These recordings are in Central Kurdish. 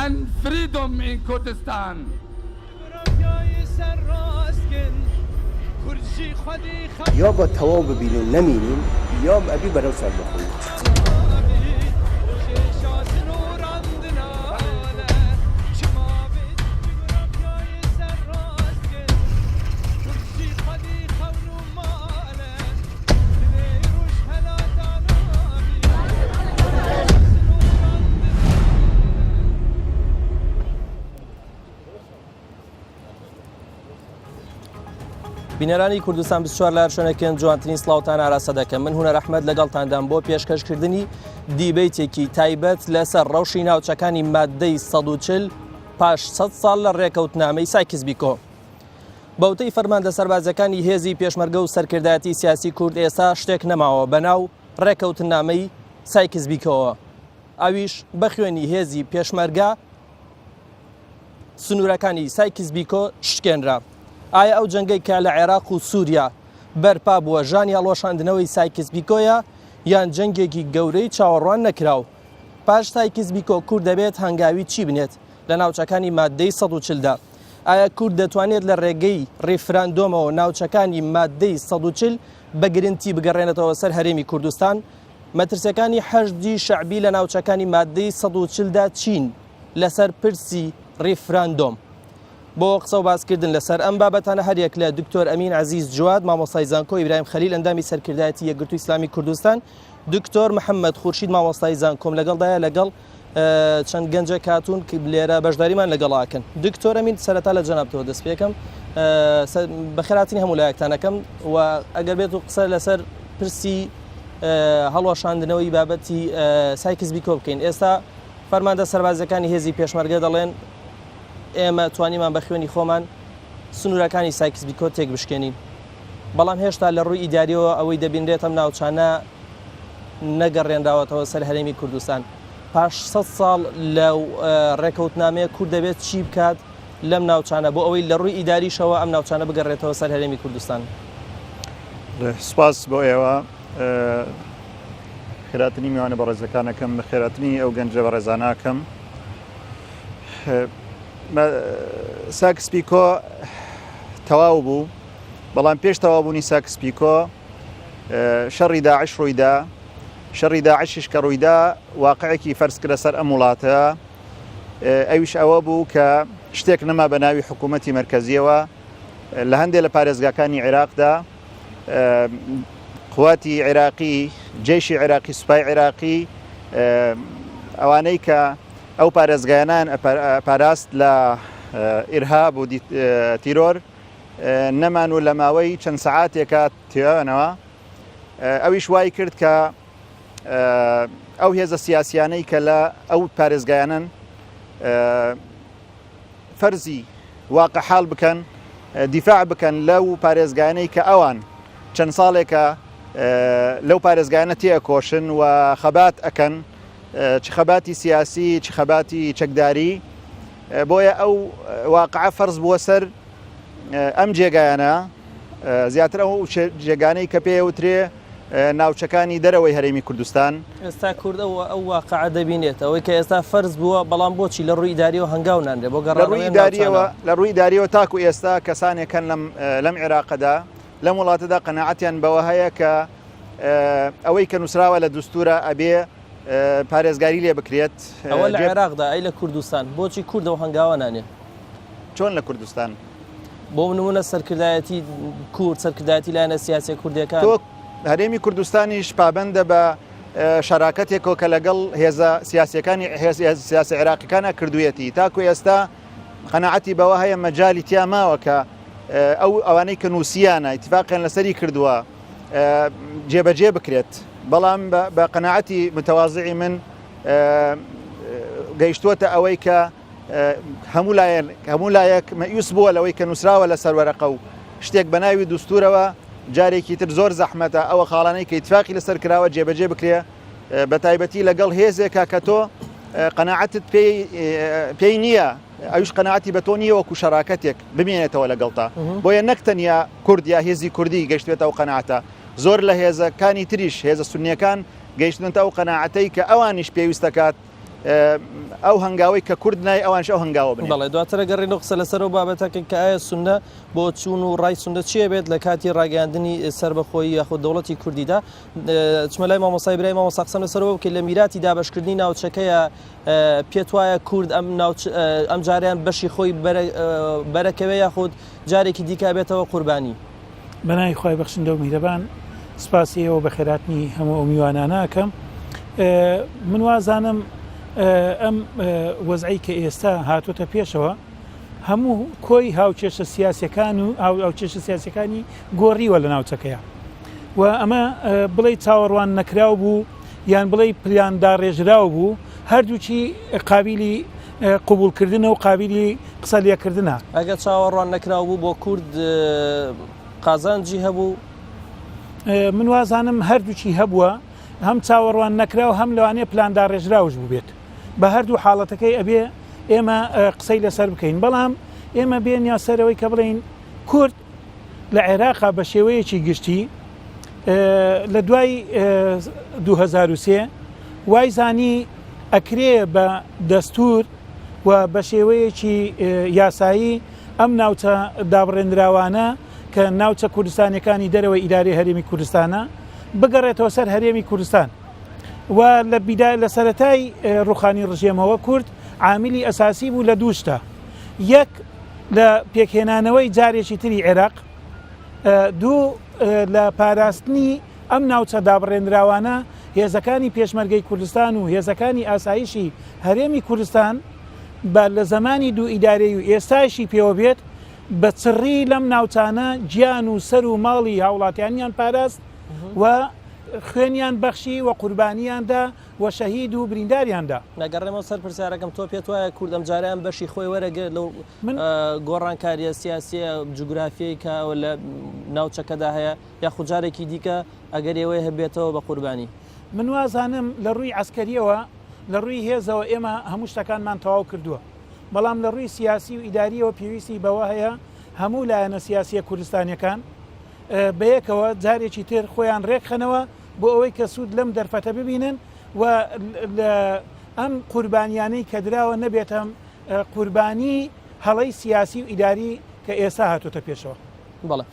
and freedom in Kurdistan. یا با تەواو ببین و نەمینین یا ئەبی بەرەو سەربەخۆیی. بینەرانی کوردستان 24 لە هەر شوێنێکن جوانترین سڵاوتان ئاراستە دەکەم من هونەر ئەحمەد لەگەڵتاندام بۆ پێشکەشکردنی debate ێکی تایبەت لەسەر ڕەوشی ناوچەکانی ماددەی 140 پاش 100 ساڵ لە ڕێکەوتنامەی سایکس بیکۆ. بەوتەی فەرماندە سەربازەکانی هێزی پێشمەرگە و سەرکردایەتی سیاسی کورد ئێستا شتێک نەماوە بەناو ڕێکەوتنامەی سایکس بیکۆوە ئەویش بە خوێنی هێزی پێشمەرگە سنوورەکانی سایکس بیکۆ شکێنرا. ئایا ئەو جەنگەی کە لە عێراق و سووریا بەرپا بووە ژانی هەڵوەشاندنەوەی سایکس بیکۆیە یان جەنگێکی گەورەی چاوەڕوان نەکراو؟ پاش سایکس بیکۆ کورد دەبێت هەنگاوی چی بنێت لە ناوچەکانی ماددەی 140 دا؟ ئایا کورد دەتوانێت لە ڕێگەی ڕیفراندۆمەوە ناوچەکانی ماددەی 140 بە گرنتی بگەڕێنێتەوە سەر هەرێمی کوردستان؟ مەترسیەکانی حەشدی شەعبی لە ناوچەکانی ماددەی 140 دا چین لەسەر پرسی ڕیفراندۆم؟ بۆ قسە و باسکردن لەسەر ئەم بابەتانە هەریەک لە دکتۆر ئەمین عەزیز جواد مامۆستای زانکۆ، ئیبراهیم خەلیل ئەندامی سەرکردایەتی یەکگرتووی ئیسلامی کوردستان، دکتۆر محەممەد خورشید مامۆستای زانکۆم لەگەڵدایە لەگەڵ چەند گەنجێک هاتوون لێرە بەشداریمان لەگەڵاکەن. دکتۆر ئەمین سەرەتا لە جەنابتەوە دەست پێکەم بەخێرهاتنی هەموو لایەکتانەکەم و ئەگەر بێت و قسە لەسەر پرسی هەڵوەشاندنەوەی بابەتی سایکس بیکۆ بکەین ئێستا فەرماندە سەربازیەکانی هێزی پێشمەرگە دەڵێن ئێمە توانیمان بە خوێنی خۆمان سنوورەکانی سایکس بیکۆ تێک بشکێنین بەڵام هێشتا لە ڕووی ئیداریەوە ئەوەی دەبینرێت ئەم ناوچانە نەگەڕێنراوەتەوە سەر هەرێمی کوردستان پاش 100 ساڵ لە ڕێکەوتنامەیە کورد دەبێت چی بکات لەم ناوچانە بۆ ئەوەی لە ڕووی ئیداریشەوە ئەم ناوچانە بگەڕێتەوە سەر هەرێمی کوردستان؟ سپاس بۆ ئێوە خێراتنی میوانە بەڕێزەکانەکەم خێراتنی ئەو گەنجە بەڕێزانەکەم ساکس پیکۆ تەواو بوو بەڵام پێش تەوابوونی ساکس پیکۆ شەڕی داعش ڕوویدا شەڕی داعشیش کە ڕوویدا واقعێکی فەرز کرە سەر ئەم وڵاتە ئەویش ئەوە بوو کە شتێک نەما بە ناوی حکوومەتی مەرکەزیەوە لە هەندێک لە پارێزگاکانی عێراقدا قواتی عێراقی جێشی عێراقی سوپای عێراقی ئەوانەی کە ئەو پارێزگایانان پاراست لە ئیرهاب و تیرۆر نەمان و لە ماوەی چەند سەعاتێکە تێوانەوە ئەویش وای کرد کە ئەو هێزە سیاسیانەی کە لە ئەو پارێزگایانن فەرزی واقع حال بکەن دیفاع بکەن لەو پارێزگانەی کە ئەوان چەند ساڵێکە لەو پارێزگانە تێکۆشن و خەبات ئەکەن چ خەباتی سیاسی چ خەباتی چەکداری بۆیە ئەو واقعە فەرز بووە سەر ئەم جێگایانە زیاتر ئەو جێگانەی کە پێوترێ ناوچەکانی دەرەوەی هەرێمی کوردستان. ئێستا کورد ئەو ئەو واقعە دەبینێت، ئەوەی کە ئێستا فەرز بووە، بەڵام بۆچی لە ڕووی ئیدارییەوە هەنگاو نانرێ بۆ گەڕانەوەی ئەم ناوچانە؟ لە ڕووی ئیدارییەوە تاکو ئێستا کەسانێک هەن لەم لەم عێراقەدا، لەم وڵاتەدا قەناعەتیان بەوە هەیە کە ئەوەی کە نووسراوە لە دستوورە ئەبێ پارێزگاری لێ بکرێت. ئەوە لە عێراقدا، ئەی لە کوردستان بۆچی کورد ئەو هەنگاوە نانێ؟ چۆن لە کوردستان؟ بۆ نمونە سەرکردایەتی کورد، سەرکردایەتی لایەنە سیاسیە کوردیەکان. تۆ هەرێمی کوردستانیش پابەندە بە شەراکەتێکەوە کە لەگەڵ هێزە سیاسیەکانی هێز سیاسی عێراقیەکانە کردوویەتی تاکو ئێستا قەناعەتی بەوە هەیە مەجالی تیا ماوە کە ئەو ئەوانەی کە نووسیانە ئیتفاقیان لەسەری کردووە جێبەجێ بکرێت بەڵام بە قەناعەتی متەوازعی من گەیشتووەتە ئەوەی کە هەموو لایەن هەموو لایەک مەئیوس بووە لەوەی کە نووسراوە لەسەر وەرەقە و شتێک بە ناوی دوستورەوە جارێکی تر زۆر زەحمەتە ئەوە خاڵانەی کە ئیتفاقی لەسەر کراوە جێبەجێ بکرێ بە تایبەتی لەگەڵ هێزێکا کە تۆ قەناعەتت پێی پێی نییە ئەویش قەناعەتی بە تۆ نییە وەکو شەراکەتێک بمێنێتەوە لەگەڵتا بۆیە نەک تەنیا کورد یا هێزی کوردی گەشتێتە ئەو قەناعەتە زۆر لە هێزەکانی تریش هێزە سونیەکان گەیشتنەتە ئەو قەناعەتەی کە ئەوانیش پێویستەکات. ئەو هەنگاوەی کە کورد نای ئەوانش ئەو هەنگاوە بنێن. بەڵێ دواتر ئەگەڕێینەوە قسە لەسەر ئەو بابەتەکەین کە ئایا سوننە بۆچوون و ڕای سوننە چی ئەبێت لە کاتی ڕاگەیاندنی سەربەخۆیی یاخود دەوڵەتی کوردیدا چمە لای مامۆستای برای مامۆستا قسەم لەسەر ئەوە بکەین لە میراتی دابەشکردنی ناوچەکەیە پێت وایە کورد ئەم ناوچ ئەم جاریان بەشی خۆی بەرەکەوێ یاخود جارێکی دیکە بێتەوە قوربانی؟ بەناوی خوای بەخشندە و میهرەبان سپاسی ئێوە بەخێراتنی هەموو ئەو میوانانە ئەکەم من وازانم ئەم وەزعی کە ئێستا هاتۆتە پێشەوە هەموو کۆی هاوکێشە سیاسەکان و هاوکێشە سیاسەکانی گۆڕیوە لە ناوچەکەیە و ئەمە بڵێ چاوەڕوان نەکراو بوو یان بڵێ پلان داڕێژراو بوو هەردووکی قابلی قبوڵکردنە و قابلی قسە لێکردنە. ئەگەر چاوەڕوان نەکراو بوو بۆ کورد قازانجی هەبوو؟ من وازانم هەردووکی هەبووە، هەم چاوەڕوان نەکراو هەم لەوانەیە پلانداڕێژراوش بووبێت. بە هەردوو حاڵەتەکەی ئەبێ ئێمە قسەی لەسەر بکەین. بەڵام ئێمە بێنە سەرەوەی کە بڵێین کورد لە عێراقا بە شێوەیەکی گشتی لە دوای 2003 وای زانی ئەکرێ بە دەستور و بە شێوەیەکی یاسایی ئەم ناوچە دابڕێنراوانە کە ناوچە کوردستانەکانی دەرەوەی ئیدارەی هەرێمی کوردستانە بگەڕێتەوە سەر هەرێمی کوردستان و لە بیدا لە سەرەتای ڕوخانی ڕژێمەوە کورد عاملی ئەساسی بوو لە دووشتە یەک لە پێکهێنانەوەی جارێکی تری عێراق، دوو لە پاراستنی ئەم ناوچە دابڕێنراوانە هێزەکانی پێشمەرگەی کوردستان و هێزەکانی ئاسایشی هەرێمی کوردستان بە لە زەمانی دوو ئیدارەی و ئێستایشی پێوە بێت بە چڕی لەم ناوچانە گیان و سەر و ماڵی هاوڵاتیانیان پاراست و خوێنیان بەخشی و قوربانیان دا و شەهید و برینداریان دا. نەگەڕێمەوە سەر پرسیارەکەم، تۆ پێت وایە کورد ئەمجارەیان بەشی خۆی وەرەگرێت لەو گۆڕانکارییە سیاسییە جوگرافییەی کە لە ناوچەکەدا هەیە، یاخود جارێکی دیکە ئەگەری ئەوەی هەیە بێتەوە بە قوربانی؟ من وازانم لە ڕووی عەسکەرییەوە، لە ڕووی هێزەوە ئێمە هەموو شتەکانمان تەواو کردووە، بەڵام لە ڕووی سیاسی و ئیدارییەوە پێویستی بەوە هەیە هەموو لایەنە سیاسییە کوردستانییەکان بەیەکەوە جارێکی تر خۆیان ڕێکخەنەوە بۆ ئەوەی کە سوود لەم دەرفەتە ببینن و لە ئەم قوربانیانەی کە دراوە نەبێتە قوربانی هەڵەی سیاسی و ئیداری کە ئێستا هاتۆتە پێشەوە. بەڵێ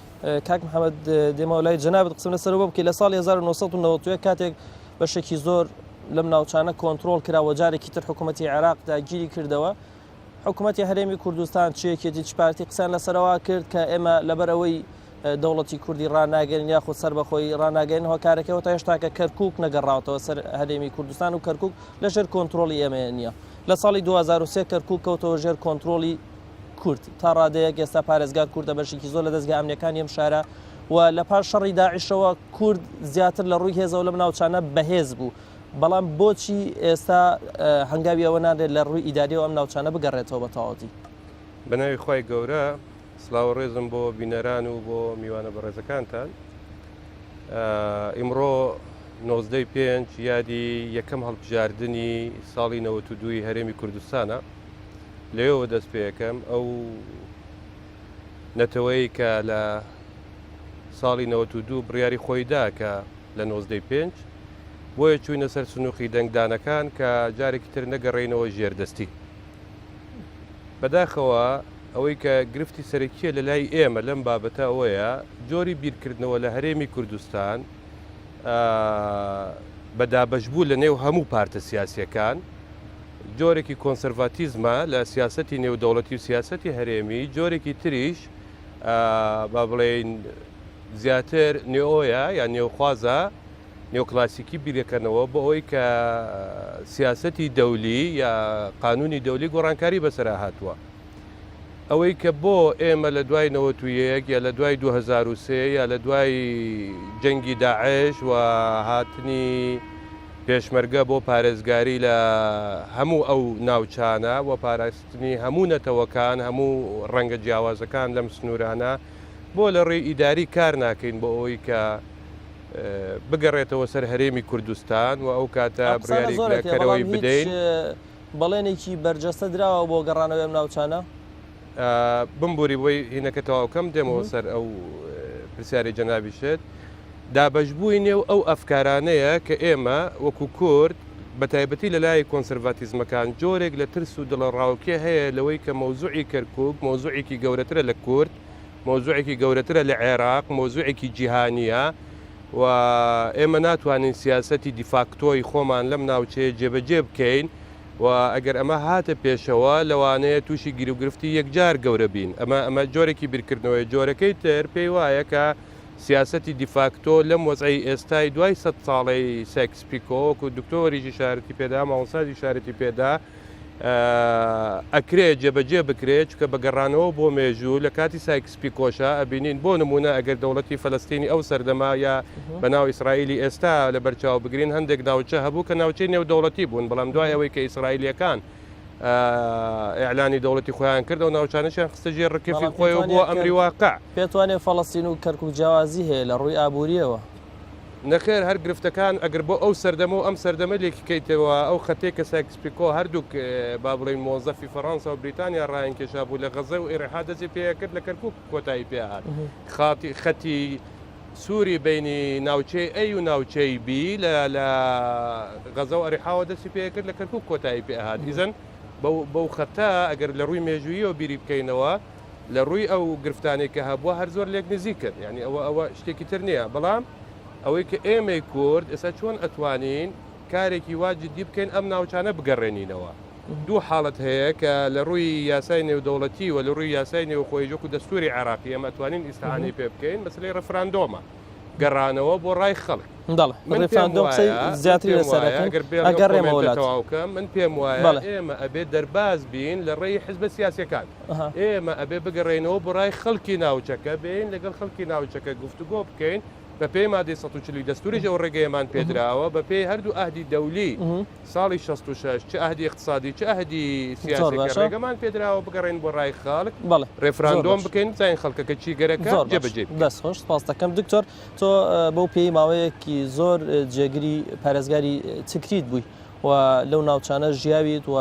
کاک محەممەد دێمەوە لای جەنابت قسم لەسەرەوە بکەی لە ساڵی 1991 کاتێک بەشێکی زۆر لەم ناوچانە کۆنترۆڵ کراوە جارێکی تر حکوومەتی عێراق داگیری کردەوە حکوومەتی هەرێمی کوردستان چ یەکێتی چ پارتی قسەیان لەسەرەوە کرد کە ئێمە لەبەر ئەوەی دەوڵەتی کوردی ڕناگەن یاخود سەربەخۆی ڕناگەن هۆکارەکەەوە تا هێشتاکە کەرکک نەگەڕاوەتەوە سەر هەرێمی کوردستان و کەرکک لەژێر کۆنتترۆلی ئێمەیە نییە لە ساڵی 2023 کەرکک کەوتەوە ژێر کۆنتترۆلی کورد تا ڕادەیەک ئێستا پارێزگار کوردە بەشێکی زۆر لە دەستگە ئەمنیەکانی ئەم شارە و لە پاش شەڕی داعشەوە کورد زیاتر لە ڕووی هێزەوە لەم ناوچانە بەهێز بوو بەڵام بۆچی ئێستا هەنگاوی ئەوە نانرێت لە ڕووی ئیداریەوە ئەم ناوچانە بگەڕێتەوە بە تەواوەتی؟ بە ناوی خوای گەورە سڵاو و ڕێزم بۆ بینەران و بۆ میوانە بەڕێزەکانتان. ئیمڕۆ نۆزدەی پێنج یادی یەکەم هەڵبژاردنی ساڵی 92 هەرێمی کوردستانە. لەوێوە دەست پێەکەم ئەو نەتەوەی کە لە ساڵی 92 بڕیاری خۆی دا کە لە نۆزدەی پێنج بۆیە چووینە سەر سنووقی دەنگدانەکان کە جارێکی تر نەگەڕێینەوە ژێردەستی. بەداخەوە ئەوەی کە گرفتی سەرەکییە لە لای ئێمە لەم بابەتە ئەوەیە جۆری بیرکردنەوە لە هەرێمی کوردستان بە دابەشبوو لە نێو هەموو پارتە سیاسیەکان جۆرێکی کۆنسەرڤاتیزمە لە سیاسەتی نێودەوڵەتی و سیاسەتی هەرێمی جۆرێکی تریش با بڵێین زیاتر نێۆیە یان نێوخوازە نێوکلاسیکی بیرەکەنەوە بۆ ئەوەی کە سیاسەتی دەولی یا قانونی دەولی گۆڕانکاری بەسەرا هاتووە. ئەوەی کە بۆ ئێمە لە دوای 91 یا لە دوای 2003 یا لە دوای جەنگی داعش و هاتنی پێشمەرگە بۆ پارێزگاری لە هەموو ئەو ناوچانە و پاراستنی هەموو نەتەوەکان هەموو ڕەنگە جیاوازەکان لەم سنوورانە بۆ لە ڕێی ئیداری کار ناکەین بۆ ئەوەی کە بگەڕێتەوە سەر هەرێمی کوردستان و ئەو کاتە ئەم قسانە بڕیاری زۆرەکرێ کەرەوەی بەڵام هیچ بدەین. بەڵێنێکی بەرجەستە دراوە بۆ گەڕانەوەی ئەم ناوچانە؟ بمبوری بۆی هینەکە تەواو کەم دێمەوە سەر ئەو پرسیاری جەنابیشت. دابەشبووی نێو ئەو ئەفکارانەیە کە ئێمە وەکو کورد بە تایبەتی لە لای کۆنسەرڤاتیزمەکان جۆرێک لە ترس و دڵەڕاوکێ هەیە لەوەی کە مەوزوعی کەرکوک مەوزوعێکی گەورەترە لە کورد، مەوزوعێکی گەورەترە لە عێراق، مەوزوعێکی جیهانییە و ئێمە ناتوانین سیاسەتی دیفاکتۆی خۆمان لەم ناوچەیە جێبەجێ بکەین و ئەگەر ئەمە هاتە پێشەوە لەوانەیە تووشی گیروگرفتی یەکجار گەورە بین. ئەمە ئەمە جۆرێکی بیرکردنەوەیە. جۆرەکەی تر پێی وایە کە سیاسەتی دیفاکتۆ لەم وەزعەی ئێستای دوای سەت ساڵەی سایکس پیکۆ وەکو دکتۆریش ئیشارەتی پێدا، مامۆستاش ئیشارەتی پێدا، ئەکرێ جێبەجێ بکرێ، چونکە بە گەڕانەوە بۆ مێژوو لە کاتی سایکس پیکۆشا ئەبینین بۆ نموونە ئەگەر دەوڵەتی فەلەستینی ئەو سەردەمە یا بەناو ئیسرائیلی ئێستا لەبەرچاو بگرین هەندێک ناوچە هەبوو کە ناوچەی نێودەوڵەتی بوون بەڵام دوای ئەوەی کە ئیسرائیلیەکان ئیعلانی دەوڵەتی خۆیان کرد ئەو ناوچانەشیان خستە ژێر ڕکێفی بەڵام خۆی و پێت بووە وانییە کە ئەمری واقع. پێت وانییە فەڵەستین و کەرکوک جیاوازی هەیە لە ڕووی ئابوورییەوە؟ نەخێر هەر گرفتەکان ئەگەر بۆ ئەو سەردەمە و ئەم سەردەمە لێکی کەیتەوە ئەو خەتەی کە سایکس پیکۆ هەردووک با بڵێین مۆزەفی فەڕەنسا و بریتانیا ڕایان کێشابوو لە غەزە و ئیڕحا دەستی پێکرد لە کەرکوک کۆتایی پێهات خاتی خەتی سووری بینی ناوچەی ئەی و ناوچەی بی لە لە غەزە و ئەریحاوە دەستی پێکرد لە کەرکوک کۆتایی پێهات ئیزەن بەو خەتە ئەگەر لە ڕووی مێژوویەوە بیری بکەینەوە لە ڕووی ئەو گرفتانەی کە هەبووە هەر زۆر لێک نزیکن یعنی ئەوە ئەوە شتێکی تر نییە بەڵام ئەوەی کە ئێمەی کورد ئێستا چۆن ئەتوانین کارێکی وا جدی بکەین ئەم ناوچانە بگەڕێنینەوە دوو حاڵەت هەیە کە لە ڕووی یاسای نێودەوڵەتی و لە ڕووی یاسای نێوخۆی وەکو دەستوری عێراقی ئێمە ئەتوانین ئیستعانەی پێ بکەین مەسەلەی ڕفراندۆمە گەڕانەوە بۆ ڕای خەڵک. بەڵێ من پێم ڕیفراندۆم قسەی وایە من زیاتری پێم لەسەر وایە ئەکەین ئەگەر بێڵی ئەو ئەگەڕێمەوە کۆمێنتە لات تەواو کەم من پێم وایە بەڵێ ئێمە ئەبێ دەرباز بین لە ڕێی حزبە سیاسیەکان ئەها. ئێمە ئەبێ بگەڕێینەوە بۆ ڕای خەڵکی ناوچەکە بێین لەگەڵ خەڵکی ناوچەکە گفتوگۆ بکەین بە پێی مادەی 140 دەستوریش ئەو ڕێگەیەمان پێدراوە بە پێی هەردوو ئەهدی دەولی ساڵی 66 چ ئەهدی ئیقتسادی چ ئەهدی زۆر سیاسی کە باشە. ڕێگەمان پێدراوە بگەڕێین بۆ ڕای خەڵک بەڵێ زۆر ڕێفراندۆم باش. بکەین بزانین خەڵکەکە چی گەرەکە زۆر باش جێبەجێی بکەین. دەست خۆش سپاست دەکەم دکتۆر تۆ بەو پێی ماوەیەکی زۆر جێگری پارێزگاری تکریت بووی و لەو ناوچانە ژیاویت و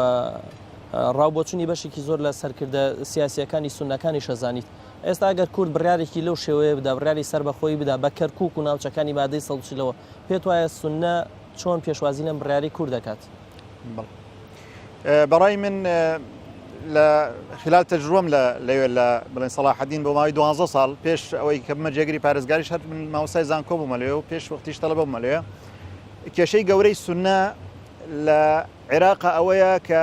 ڕاوبۆچونی بەشێکی زۆر لە سەرکردە سیاسیەکانی سوننەکانی شەزانیت ئێستا ئەگەر کورد بڕیارێکی لەو شێوەیە بدا بڕیاری سەربەخۆیی بدا بە کەرکوک و ناوچەکانی مادەی 140ەوە پێت وایە سوننە چۆن پێشوازی لەم بڕیارەی کورد دەکات؟ بەڕای من لە خلال تەجروبەم لە لەوێ لە بڵێن سەڵاحەدین بۆ ماوەی دوانزە ساڵ پێش ئەوەی کە بمە جێگری پارێزگاریش هەر من مامۆستای زانکۆ بوومە لەوێ و پێش وەختیش تەڵەبە بوومە لەوێ کێشەی گەورەی سوننە لە عێراق ئەوەیە کە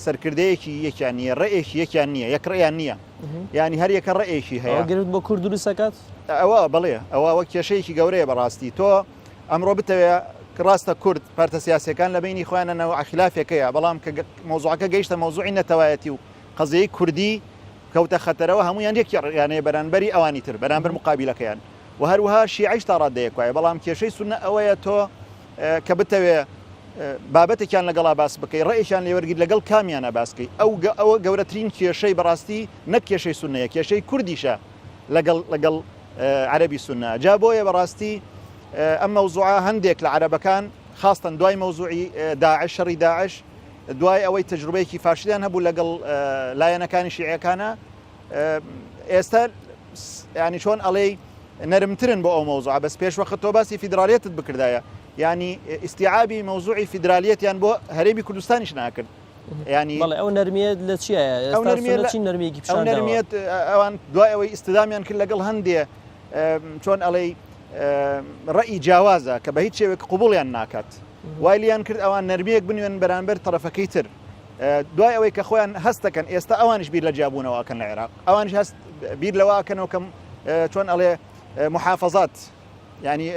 سەرکردەیەکی یەکیان نییە ڕێیەکی یەکیان نییە یەک ڕێیان نییە ینی هەر یەکە ڕێیەکی هەیە گرفت بۆ کورد دروستەکات ئەوە بڵێ ئەوە وە کێشەیەکی گەورەیە بەڕاستی تۆ ئەمڕۆ بتەوێ ڕاستە کورد پارتە سیاسیەکان لە بەینی خۆیانە نەوع خلافێک هەیە بەڵام کە مەوزوعەکە گەیشتە مەوزوعی نەتەوایەتی و قەزیەی کوردی کەوتە خەتەرەوە هەمویان یەک یانەیە بەرانبەری ئەوانی تر بەرامبەر مقابلەکەیان و هەروەها شیعەیش تا ڕادەیەک وایە بەڵام کێشەی سوننە ئەوەیە تۆ کە بتەوێ بابەتێکیان لەگەڵا باس بکەی ڕێیان لێوەرگیت لەگەڵ کامیانە باسکەی ئەو ئەوە گەورەترین کێشەی بەڕاستی نەک کێشەی سوننەیە کێشەی کوردیشە لەگەڵ لەگەڵ عەرەبی سوننە جا بۆیە بەڕاستی ئەم مەوزوعە هەندێک لە عەرەبەکان خاستەن دوای مەوزوعی داعش شەڕی داعش دوای ئەوەی تەجروبەیەکی فاشلیان هەبوو لەگەڵ لایەنەکانی شیعەکانە ئێستا ینی چۆن ئەڵێی نەرمترن بۆ ئەو مەوزوعە بەس پێش وەخت تۆ باسی فیدرالیەتت بکردایە ینی ئیستیعابی مەوزوعی فیدرالیەتیان بۆ هەرێمی کوردستانیش ناکرد ینی بەڵێ ئەو نەرمیە لە چییە ئەو نەرمیە لە چی نەرمیەکی ئەو نەرمیەت ئەوان دوای ئەوەی ئیستدامیان کرد لەگەڵ هەندێ چۆن ئەڵێی ڕئی جیاوازە کە بە هیچ شێوێک قوبوڵیان ناکات وای لیان کرد ئەوان نەرمیەک بنوێن بەرامبەر تەرەفەکەی تر دوای ئەوەی کە خۆیان هەستەکەن ئێستا ئەوانیش بیر لە جیابوونەوە ئەکەن لە عێراق ئەوانیش هەست بیر لەوە ئەکەنەوە کە چۆن ئەڵێ محافظات ینی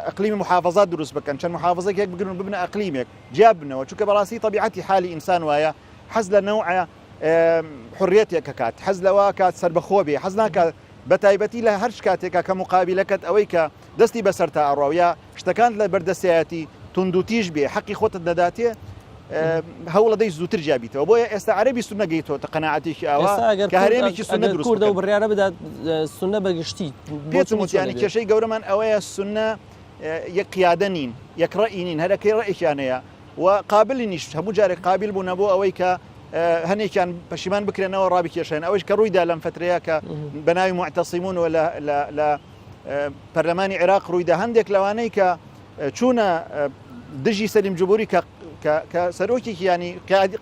ئەقلیمی محافظات دروست بکەن چەند محافظێک یەک بگرن ببنە ئەقلیمێک جیا بنەوە چونکە بەڕاستی تەبیعەتی حالی ئینسان وایە حەز لە نەوعە حڕیەتێک کات حەز لەوە کات سربەخۆ بێ حەز ناکات بە تایبەتی لە هەر کاتێکا کە مقابلەکەت ئەوەی کە دەستی بەسەر تا ئەڕوا یا شتەکان لە بەردەستایەتی توندوتیژ بێ حەقی خۆتت نەداتێ هەوڵەدەی زووتر جیابیتەوە بۆیە ئێستا عەرەبی سوننە گەیتۆتە قەناعەتێکی ئاوا کە هەرێمێکی سوننە دروست کوردە و بڕیارە بدات سوننە بە گشتی پێتم وت یانی کێشەی گەورەمان ئەوەیە سوننە یەک قیادە نین یەک ڕەئی نین هەرەکەی ڕەئێکیان هەیە و قابلی نیش هەموو جارێک قابل بوونە بۆ ئەوەی کە هەنێکیان پەشیمان بکرێنەوە ڕابکێشێن ئەوەش کە ڕوویدا لەم فترەیە کە بە ناوی معتەسیمون و لە پەرلەمانی عێراق ڕوویدا هەندێک لەوانەی کە چوونە دژی سەلیم جبوری کە کە سەرۆکێکی ینی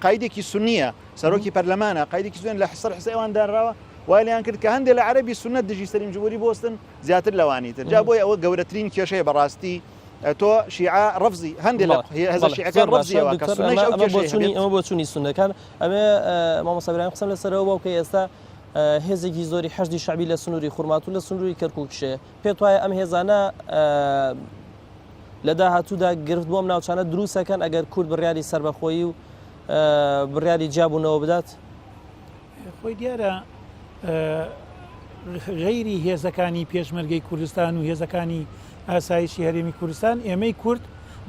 قایدێکی سنیە سەرۆکی پەرلەمانە قایدێکی سنە لە سەر حسێ ئەوان دانراوە وای لێیان کرد کە هەندێک لە عەرەبی سوننە دژی سەلیم جبوری بوەستن زیاتر لەوانی تر جا بۆیە ئەوە گەورەترین کێشەیە بەڕاستی تۆ شیعە ڕەفزی هەندێک لە هێزە شیعەکان ڕەفزیەوە کە سوننەیش ئەو کێشەیە هەبێت. ئەمە بۆچوونی سوننەکان ئەمێ مامۆستا برایم قسەم لەسەرەوە بوو کە ئێستا هێزێکی زۆری حەشدی شەعبی لە سنووری خورماتوو لە سنووری کەرکووکیشەیە پێت وایە ئەم هێزانە لە داهاتوودا گرفت بۆ ئەم ناوچانە دروستەکەن ئەگەر کورد بڕیاری سەربەخۆیی و بڕیاری جیابوونەوە بدات؟ خۆی دیارە غەیری هێزەکانی پێشمەرگەی کوردستان و هێزەکانی ئاسایشی هەرێمی کوردستان ئێمەی کورد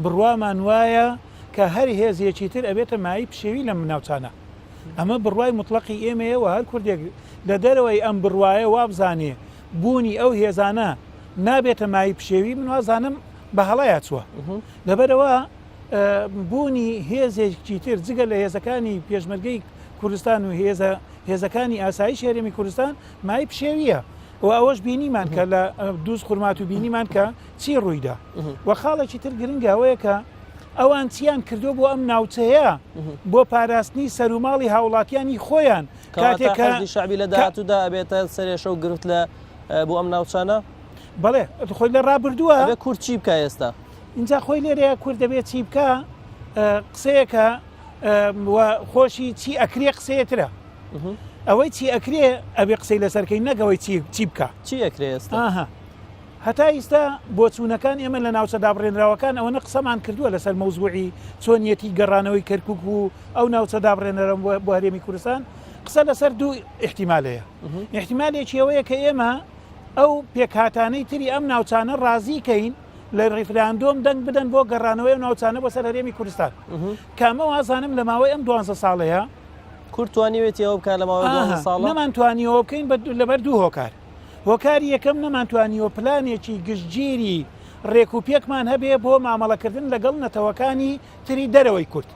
بڕوامان وایە کە هەر هێزێکی تر ئەبێتە مایەی پشێوی لەم ناوچانە ئەمە بڕوای مطلقی ئێمەیە و هەر کوردێک لە دەرەوەی ئەم بڕوایە وابزانێ بوونی ئەو هێزانە نابێتە مایەی پشێوی من وازانم بە هەڵەیا چووە لەبەرەوە بوونی هێزێکی تر جگە لە هێزەکانی پێشمەرگەی کوردستان و هێزە هێزەکانی ئاسایشی هەرێمی کوردستان مای پشێویە و ئەوەش بینیمان کە لە دووز خورمات و بینیمان کە چی ڕوویدا و خاڵێکی تر گرنگە ئەوەیە کە ئەوان چیان کردو بۆ ئەم ناوچەیە بۆ پاراستنی سەروماڵی هاوڵاتیانی خۆیان کاتێک کە شعبی لە داهاتوودا ئەبێتە سەرێشە و گرفت لە بۆ ئەم ناوچانە بەڵێ خۆی لە ڕابردووە کورد چی بکە ئێستا اینجا خۆی لێرەیە کورد دەبێت چی بکە قسەیەکە و خۆشی چی ئەکرێ قسەیەترە ئەوەی چی ئەکرێ ئەبێ قسەی لەسەرکەین نەگەوەی چی چی بکە چی ئەکرێ ئێستا هەتا ئیستا بۆچوونەکان ئێمە لە ناوچە دابڕێنراوەکان ئەوەنە قسەمان کردووە لەسەر مەوزوعی چۆنیەتی گەڕانەوەی کەرکک و ئەو ناوچە دابڕێنەرە بۆ هەرێمی کوردستان قسە لەسەر دوو احتیمالەیە احتیمالێکی ئەوەیە کە ئێمە ئەو پێکهاتانەی تری ئەم ناوچانە ڕازی کەین لە ڕیفراندۆم دەنگ بدەن بۆ گەڕانەوەی ئەو ناوچانە بۆ سەر هەرێمی کوردستان کە ئەمە وازانم لە ماوەی ئەم دوانزە ساڵەیە کورد توانیوێتی ئەوە بکات لە ماوەی دوانزە ساڵە؟ نەمان توانیوە بکەین لەبەر دوو هۆکار هۆکاری یەکەم نەمانتوانیوە پلانێکی گشتگیری ڕێک و پێکمان هەبێ بۆ مامەڵەکردن لەگەڵ نەتەوەکانی تری دەرەوەی کورد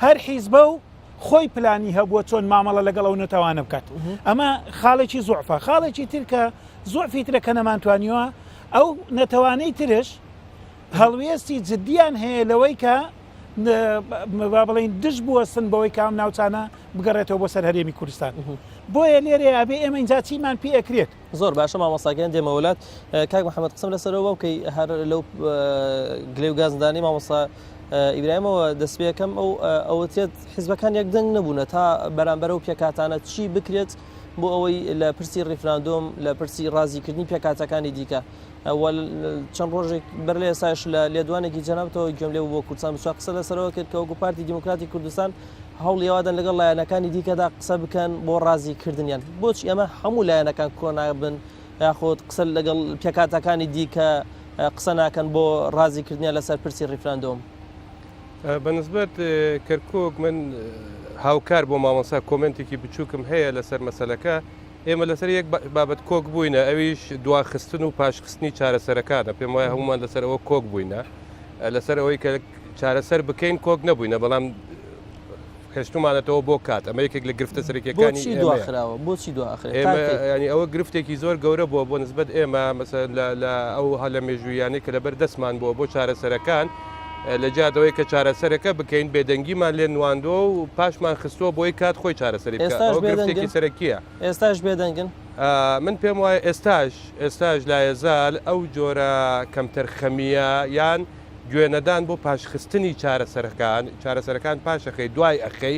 هەر حیزبە و خۆی پلانی هەبووە چۆن مامەڵە لەگەڵ ئەو نەتەوانە بکات ئەمە خاڵێکی زۆعفە خاڵێکی تر کە زۆعفی ترە کە نەمانتوانیوە ئەو نەتەوانەی ترش هەڵوێستی جددیان هەیە لەوەی کە با بڵین دژ بوەستن بەوەی کام ناوچانە بگەڕێتەوە بۆ سەر هەرێمی کوردستان بۆیە لێرەیە ئەبێ ئێمە اینجا چیمان پێ ئەکرێت زۆر باشە مامۆستاگەیان دێمە وڵات کاک محەممەد قسم لەسەرەوە بکەی هەر لەو گلێ و گازدانی مامۆستا ئیبراهیمەوە دەست پێکەم ئەو ئەوەتێت حیزبەکان یەک دەنگ نەبوونە تا بەرامبەر و پێکاتانە چی بکرێت بۆ ئەوەی لە پرسی ڕیفراندۆم لە پرسی ڕازیکردنی پێکاتەکانی دیکە چەند ڕۆژێک بەر لە ئێستاش لە لێدوانێکی جەنابتەوە گوێم لێ بۆ کوردستان بچوە قسە لەسەرەوە کرد کە وەکو پارتی دیموکراتی کوردستان هەوڵی ئەوادەن لەگەڵ لایەنەکانی دیکەدا قسە بکەن بۆ ڕازیکردنیان بۆچی ئەمە هەموو لایەنەکان کۆنابن یاخود قسە لەگەڵ پێکاتەکانی دیکە قسە ناکەن بۆ ڕازیکردنیان لەسەر پرسی ڕیفراندۆم؟ بەنسبەت کەرکک من هاوکار بۆ مامۆسا کۆمنتێکی بچووکم هەیە لەسەر مەسلەکە ئێمە لەسەر یەک بابەت کۆک بووینە ئەویش دواخستن و پاشخستنی چارەسەرەکانە پێم وایە هەمومان لەسەر ئەوە کۆک بووینە لەسەر ئەوەی کە چارەسەر بکەین کۆک نەبووینە بەڵام هێشتومانەتەوە بۆ کات ئەمە یەکێک لە گرفتە سەرەکیەکانی بۆچی دواخراوە بۆچی دواخرێت ئێمە ینی ئەوە گرفتێکی زۆر گەورە بووە بۆ نسبەت ئێمە مەسەلەن لە لە ئەو هەلە مێژوویانەی کە لەبەر دەستمان بووە بۆ چارەسەرەکان لە جیاتەوەی کە چارەسەرەکە بکەین بێدەنگیمان لێ نواندووە و پاشمان خستووە بۆی کات خۆی چارەسەری بکات ئێستاش ئەوە گرفتێکی بێدەنگن سەرەکیە ئێستاش بێدەنگن من پێم وایە ئێستاش ئێستاش لایەزال ئەو جۆرە کەمتەرخەمییە یان گوێنەدان بۆ پاشخستنی چارەسەرەکان، چارەسەرەکان پاش ئەخەی دوای ئەخەی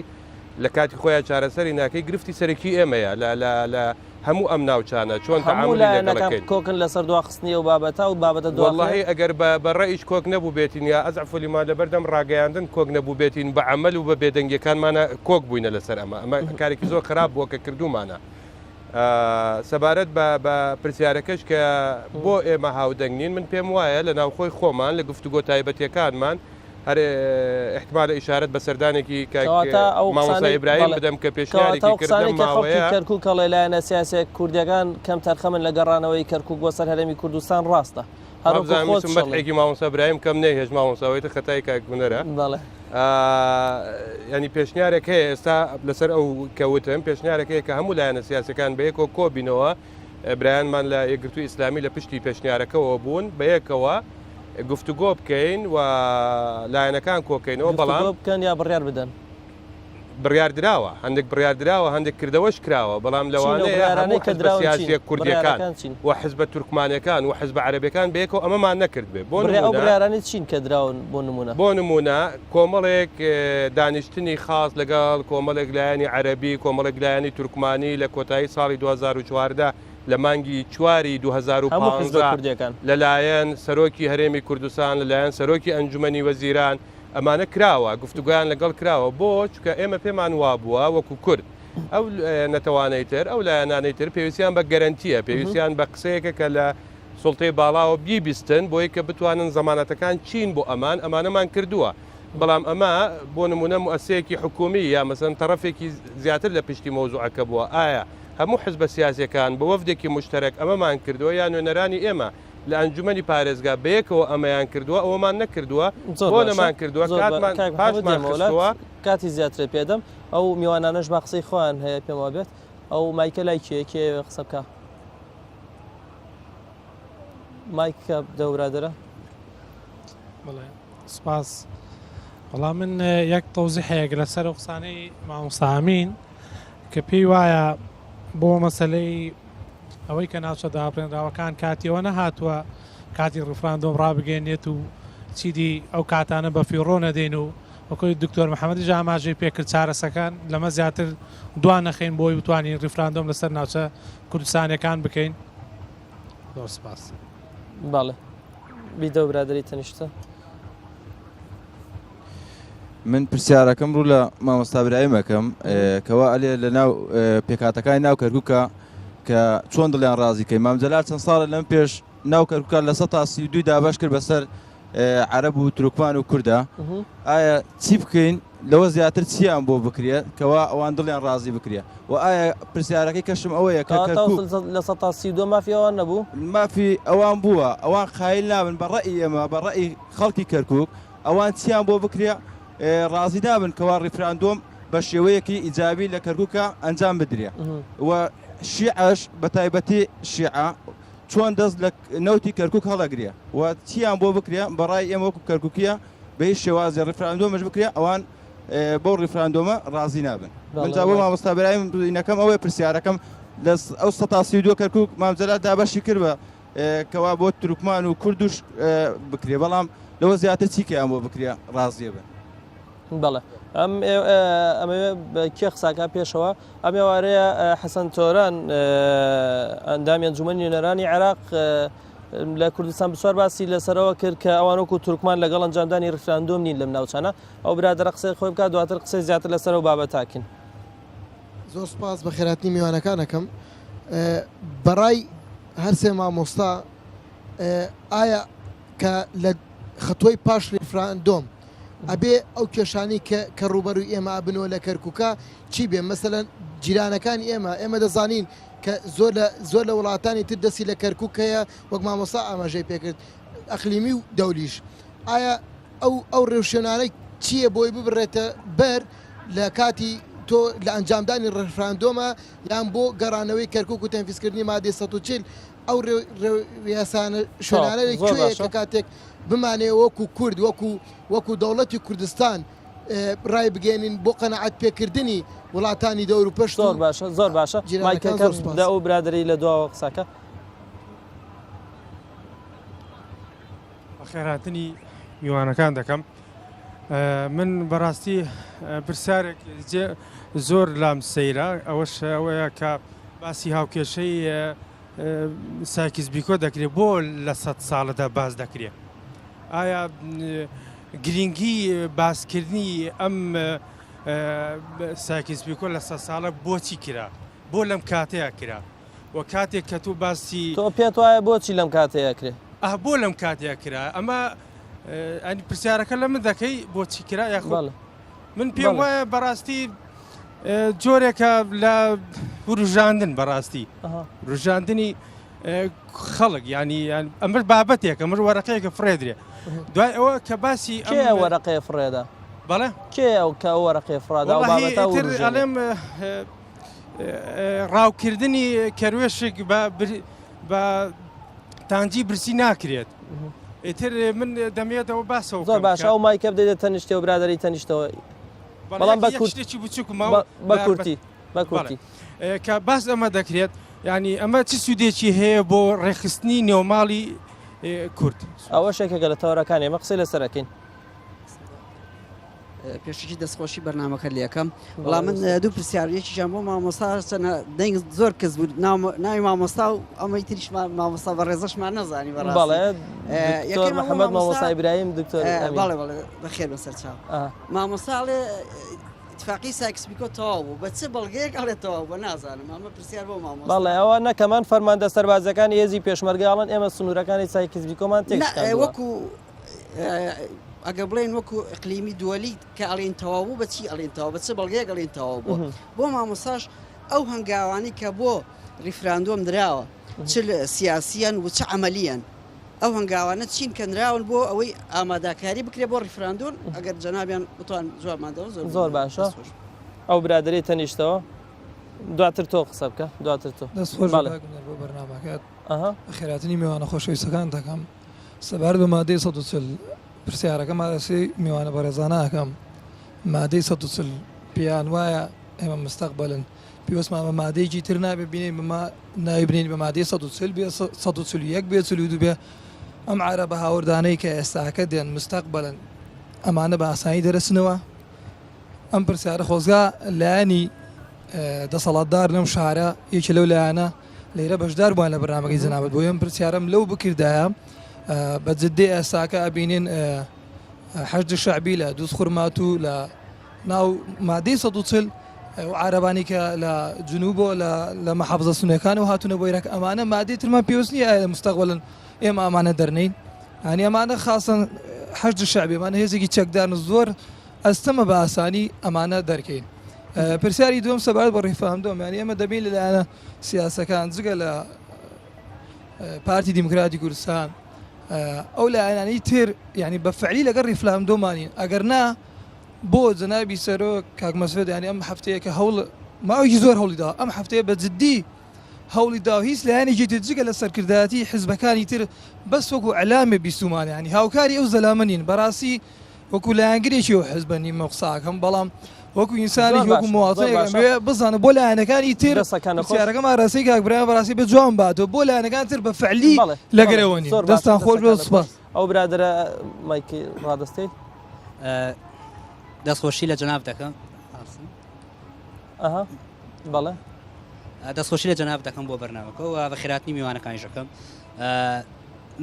لە کاتی خۆیان چارەسەری ناکەی گرفتی سەرەکی ئێمەیە لە لە لە هەموو ئەم ناوچانە چۆن هەموو تەعامولی لەگەڵ لایەنەکان ئەکەین. کۆکن لەسەر دواخستنی ئەو بابەتە و بابەتە دواخرێت؟ وەڵاهی ئەگەر بە بە ڕەئیش کۆک نەبووبێتین یا ئەزعف لیمان لەبەردەم ڕاگەیاندن کۆک نەبووبێتین بە عەمەل و بە بێدەنگیەکانمانە کۆک بووینە لەسەر ئەمە ئەمە کارێکی زۆر خراپ بووە کە کردوومانە. سەبارەت بە بە پرسیارەکەش کە بۆ ئێمە هاودەنگ نین من پێم وایە لە ناوخۆی خۆمان لە گفتوگۆ تایبەتیەکانمان هەر ئیحتمالە ئیشارەت بە سەردانێکی کاک کەواتە ئەو مامۆستا قسانەی ئیبراهیم بەڵێ بدەم کە کەواتە پێشنیارێکی ئەو کرد لەم قسانەی کە خەڵکی ماوەیە کەرکووک ئەڵێ لایەنە سیاسیە کوردیەکان کەم تەرخەمن لە گەڕانەوەی کەرکووک بۆ سەر هەرێمی کوردستان ڕاستە هەروەکو وابزانم خۆت ویستم شەڵێی. مەدحێکی مامۆستا برایم کەم نەیهێشت مامۆستا ئەوەی تر خەتای کاک هونەرە. بەڵێ. ینی پێشنیارێک هەیە ئێستا لەسەر ئەو کە وتم پێشنیارێک هەیە کە هەموو لایەنە سیاسەکان بەیەکەوە کۆبینەوە برایانمان لە یەکگرتووی ئیسلامی لە پشتی پێشنیارەکەەوە بوون بەیەکەوە گفتوگۆ بکەین و لایەنەکان کۆکەینەوە بەڵام گفتوگۆ بکەن یا بڕیار بدەن؟ بڕیار دراوە، هەندێک بڕیار دراوە، هەندێک کردەوەش کراوە، بەڵام چین ئەو لەوانەیە بڕیارانەی هەموو کە حزبە دراون چین؟ سیاسییە کوردییەکان بڕیارەکان چین؟ و حزبە تورکمانەکان و حزبە عەرەبیەکان بەیەکەوە ئەمەمان نەکردبێ. بۆ بڕیا ئەو نموونە. بڕیارانەی چین کە دراون بۆ نموونە؟ بۆ نموونە کۆمەڵێک دانیشتنی خاس لەگەڵ کۆمەڵێک لایەنی عەرەبی، کۆمەڵێک لایەنی تورکمانی لە کۆتایی ساڵی 2014 لە مانگی چواری هەموو حزبە 2015 کوردییەکان. لەلایەن سەرۆکی هەرێمی کوردستان، لەلایەن سەرۆکی ئەنجومەنی وەزیران، ئەمانە کراوە، گفتوگۆیان لەگەڵ کراوە، بۆ؟ چونکە ئێمە پێمان وابووە وەکو کورد ئەو نەتەوانەی تر، ئەو لایەنانەی تر پێویستیان بە گەرەنتییە، پێویستیان بە قسەیەکە کە لە سوڵتەی باڵاوە بیبیستن بۆی کە بتوانن زەمانەتەکان چین بۆ ئەمان، ئەمانەمان کردووە. بەڵام ئەمە بۆ نموونە موئەسسەیەکی حکوومی یا مەسەلەن تەڕەفێکی زیاتر لە پشتی مەوزوعەکە بووە، ئایا هەموو حزبە سیاسییەکان بە وەفدێکی موشتەرەک ئەمەمان کردووە یا نوێنەرانی ئێمە لە ئەنجومەنی پارێزگا بەیەکەوە ئەمەیان کردووە، ئەوەمان نەکردووە، زۆر بۆ باشە نەمان کردووە، زۆر با کاتمان کاک محەممەد پاشمان دێمەوە لات خستووە. کاتی زیاترت پێدەم ئەو میوانانەش با قسەی خۆیان هەیە پێم وابێت ئەو مایکە لای کێ کێ قسە بکە مایکە بدە برادەرە. بەڵێ سپاس وەڵا من یەک تەوزیحەیەک لەسەر ئەو قسانەی مامۆستا ئەمین کە پێی وایە بۆ مەسەلەی ئەوەی کە ناوچە دابڕێنراوەکان کاتیەوە نەهاتووە کاتی ڕیفراندۆم ڕابگەێنێت و چیدی ئەو کاتانە بە فیڕۆ نەدەین و وەکوی دکتۆر محەممەدیش ئاماژەی پێکرد چارەسەکان لەمە زیاتر دوا نەخەین بۆی بتوانین ڕیفراندۆم لەسەر ناوچە کوردستانەکان بکەین زۆر سپاس. بەڵێ بیدەو برادەری تەنیشتە. من پرسیارەکەم ڕوو لە مامۆستا برایم ئەکەم کەوا ئەلێ لە ناو پێکهاتەکانی ناو کەرکووکە کە چۆن دڵیان ڕازی کەین مام جەلال چەند ساڵە لەم پێش ناو کەرکووکە لە 132 دابەش کرد بەسەر عەرەب و تورکمان و کووردا ئایا چی بکەین لەوە زیاتر چیان بۆ بکرێت کەوا ئەوان دڵیان ڕازی بکرێت و ئایا پرسیارەکەی کەشم ئەوەیە کە کەرکووک 32% مافی ئەوان نەبوو مافی ئەوان بووە ئەوان قایل نابن بە ڕەئی ئێمە بە ڕەئی خەڵکی کەرکووک ئەوان چیان بۆ بکرێ ڕازی نابن کەوا ڕیفراندۆم بە شێوەیەکی ئیجابی لە کەرکوکا ئەنجام بدرێ و شیعەش بە تایبەتی شیعە چۆن دەست لە نەوتی کەرکوک هەڵەگرێ و چیان بۆ بکرێ بەڕای ئێمە وەکو کەرکوکیە بە هیچ شێوازێ ڕیفراندۆمش بکرێ ئەوان بەو ڕیفراندۆمە ڕازی نابن من جا بۆ مامۆستا برایم بینەکەم ئەوەیە پرسیارەکەم لە ئەو 132 کەرکوک مام جەلال دابەشی کرد بە کەوا بۆ تورکمان و کوردوش بکرێ بەڵام لەوە زیاتر چی کەیان بۆ بکرێ ڕازیە بن. بەڵێ ئەم ئەمەوێ کێ قساکە پێشەوە ئەم ئێوارەیە حەسەن تۆران ئەندامی ئەنجومەنی نوێنەرانی عێراق لە کوردستان بسوار باسی لەسەرەوە کرد کە ئەوان وەکو تورکمان لەگەڵ ئەنجامدانی ڕیفراندۆم نین لەم ناوچانە ئەو برادەرە قسەی خۆی بکات دواتر قسەی زیاتر لەسەر ئەو بابەتاکین. زۆر سوپاس بەخێراتنی میوانەکان ئەکەم بەڕای هەرسێ مامۆستا ئایا کە لە خەتۆی پاش ریفراندۆم ئەبێ ئەو کێشانی کە کە ڕووبەروی ئێمە ئەبنەوە لە کەرکووکە چی بێ مەسەلەن جیرانەکانی ئێمە ئێمە دەزانین کە زۆر لە زۆر لە وڵاتانی تر دەستی لە کەرکووک هەیە وەک مامۆستا ئاماژەی پێکرد ئەقلیمی و دەولیش ئایا ئەو ئەو ڕێوشوێنانە چییە بۆی ببرێتە بەر لە کاتی تۆ لە ئەنجامدانی ڕێفراندۆمە یان بۆ گەڕانەوەی کەرکوک و تەنفیزکردنی مادەی 140 ئەو ڕێسانە شوێنانە زۆر کوێیە باشە. کە کاتێک بمانەوێ وەکو کورد وەکو وەکو دەوڵەتی کوردستان ڕای بگەێنین بۆ قەناعەت پێکردنی وڵاتانی دەوروپشت زۆر باشە زۆر باشە جیرانەکان مایکەکە زۆر سوپاس. بدە ئەو برادەرەی لە دواوە قسەکە. بەخێرهاتنی میوانەکان دەکەم من بەڕاستی پرسیارێک زۆر لام سەیرە ئەوەش ئەوەیە کە باسی هاوکێشەی سایکس بیکۆ دەکرێت بۆ لە سە ساڵەدا باس دەکرێت ئایا گرنگی باسکردنی ئەم سایکس بیکۆ لە سە ساڵە بۆچی کرا بۆ لەم کاتەیە کرا و کاتێک کە تۆ باسی. تۆ پێت وایە بۆچی لەم کاتەیە ئەکرێ؟ ئاه بۆ لەم کاتەیە کرا؟ ئەمە ئەنی پرسیارەکە لە من دەکەی بۆچی کرا یاخود بەڵێ. من پێم بەڵێ. وایە بەڕاستی جۆرێکە لە وروژاندن بەڕاستی ئەها. وروژاندنی خەڵک ینی ئەمە بابەتێک ئەمە وەرەقەیەکە فڕێدرێ دوای ئەوە کە باسی کێ ئەو وەرەقەیە فڕێدا؟ بەڵێ کێ ئەو کە ئەو وەرەقەیە فڕادا ئەو وەڵاهی بابەتە ئیتر وروژێنێ؟ ئەڵێم ڕاوکردنی کەروێشک بە تانجی برسی ناکرێت. ئیتر من دەمێتەوە باسەوە زۆر باشە ئەو مایکە بدەیتە تەنیشتەوە برادەری تەنیشتەوە بەڵام بە کورت شتێکی بچووک ماوە بە کورتی بە کورتی کە باس ئەمە دەکرێت ینی ئەمە چ سوودێکی هەیە بۆ ڕێکخستنی نێوماڵی کورد ئەوە شێکێکە لە تەوەرەکان ئێمە قسەی لەسەر ئەکەین. پێشەکی دەستخۆشی بەرنامەکە لەکەم وڵام من دوو پرسیار یەکیشان بۆ مامۆستا چەنە دەنگ زۆر کەس بوو ناوی مامۆستا و ئەمەی تریش مامۆستا بە ڕێزەشمان نەزانی بەڕاست بەڵێ دکتۆر محەممەد مامۆستا ئیبراهیم دکتۆر بەڵێ بەڵێ بەخێر بەسەر چاو مامۆستا ئەڵێ اتفاقی سایکس بیکۆ تەواو بوو بە چ بەڵگەیەک ئەڵێ تەواو بووە نازانم ئەمە پرسیار بۆ مامۆستا. بەڵێ ئەوە نەکەمان فەرماندە سەربازیەکانی هێزی پێشمەرگە ئەڵێن ئێمە سنوورەکانی سایکس بیکۆمان نا تێکشکاندووە. وەکو ئەگەر بڵێن وەکو ئیقلیمی دووەلی کە ئەڵێن تەواو بوو بە چی ئەڵێن تەواو بە چ بەڵگەیەک ئەڵێن تەواو بووە بۆ مامۆستاش ئەو هەنگاوانەی کە بۆ ڕیفراندۆم دراوە چ سیاسیان و چ عەمەلیان ئەو هەنگاوانە چین کە نراون بۆ ئەوەی ئاماداکاری بکرێت بۆ ڕیفراندۆم ئەگەر جەنابیان بتوان جوابمان دەوە زۆر زۆر باشە ئەو برادەرەی تەنیشتەوە دواتر تۆ قسە بکە دواتر تۆ دەست خۆش بۆ بەرنامەکەت بەخێراتنی میوانە خۆشەویستەکان دەکەم سەبارەت بە مادەی 140 پرسیارەکەم ئاراستەی میوانە بەڕێزانە ئەکەم مادەی 140 پێیان وایە ئێمە مستەقبلن پێوەستمان بە مادەیەکی تر نابێ بینین بە ما ناوی بنێین بە مادەی 140 بێ 141 بێ 42 بێ ئەم عەرەبە هاوردانەی کە ئێستاکە دێن مستەقبلن ئەمانە بە ئاسانی دەرەسنەوە ئەم پرسیارە خۆزگا لایەنی دەسەڵاتدار لەم شارە یەکێ لەو لایەنە لێرە بەشدار بووان لە بەرنامەکەی جەنابت بۆیە ئەم پرسیارەم لەو بکردایە بە جددی ئێستاکە ئەبینین حەشد شەعبی لە دووز خورماتوو لە ناو مادەی 140 ئەو عارەبانی کە لە جنوبەوە لە لە محافزە سونەکانەوە هاتوونە بۆ ئێراق ئەمانە مادەی ترمان پێویست نییە ئایا مستەقبلن ئێمە ئەمانە دەرنین هەنی ئەمانە خاصن حەشد شەعبی ئەمانە هێزێکی چەکدارن زۆر ئەستەمە بە ئاسانی ئەمانە دەرکەین پرسیاری دووەم سەبارەت بە ڕیفراندۆم یانی ئێمە دەبین لە لایەنە سیاسەکان جگە لە پارتی دیموکراتی کوردستان ئەو لایەنانەی تر یعنی بە فعلی لەگەڵ ڕیفراندۆمانین ئەگەر نا بۆ جەنابی سەرۆک کاک مەسعود یعنی ئەم هەفتەیە کە هەوڵ ماوەیەکی زۆر هەوڵی دا ئەم هەفتەیە بە جدی هەوڵی دا و هیچ لایەنێکی تر جگە لە سەرکردایەتی حزبەکانی تر بەس وەکو ئەلامێ بیستومانە یعنی هاوکاری ئەو زەلامە نین بەڕاستی وەکو لایەنگرێکی ئەو حزبە نیم قساکەم بەڵام وەکو ئینسانێکی وەکو مواطنێک ئەمەوێ بزانم بۆ لایەنەکانی تر پرسیارەکەم ئاراستەی کاک برایم بەڕاستی بە جوان باتەوە بۆ لایەنەکان تر بە فعلی لەگەرەوە نین دەستان خۆش بێت سوپاس. ئەو برادەرە مایکی ڕادەستەی. دەستخۆشی لە جەناب دەکەم. ئەها بەڵێ. دەستخۆشی لە جەناب دەکەم بۆ بەرنامەکە و بەخێراتنی میوانەکانیش دەکەم.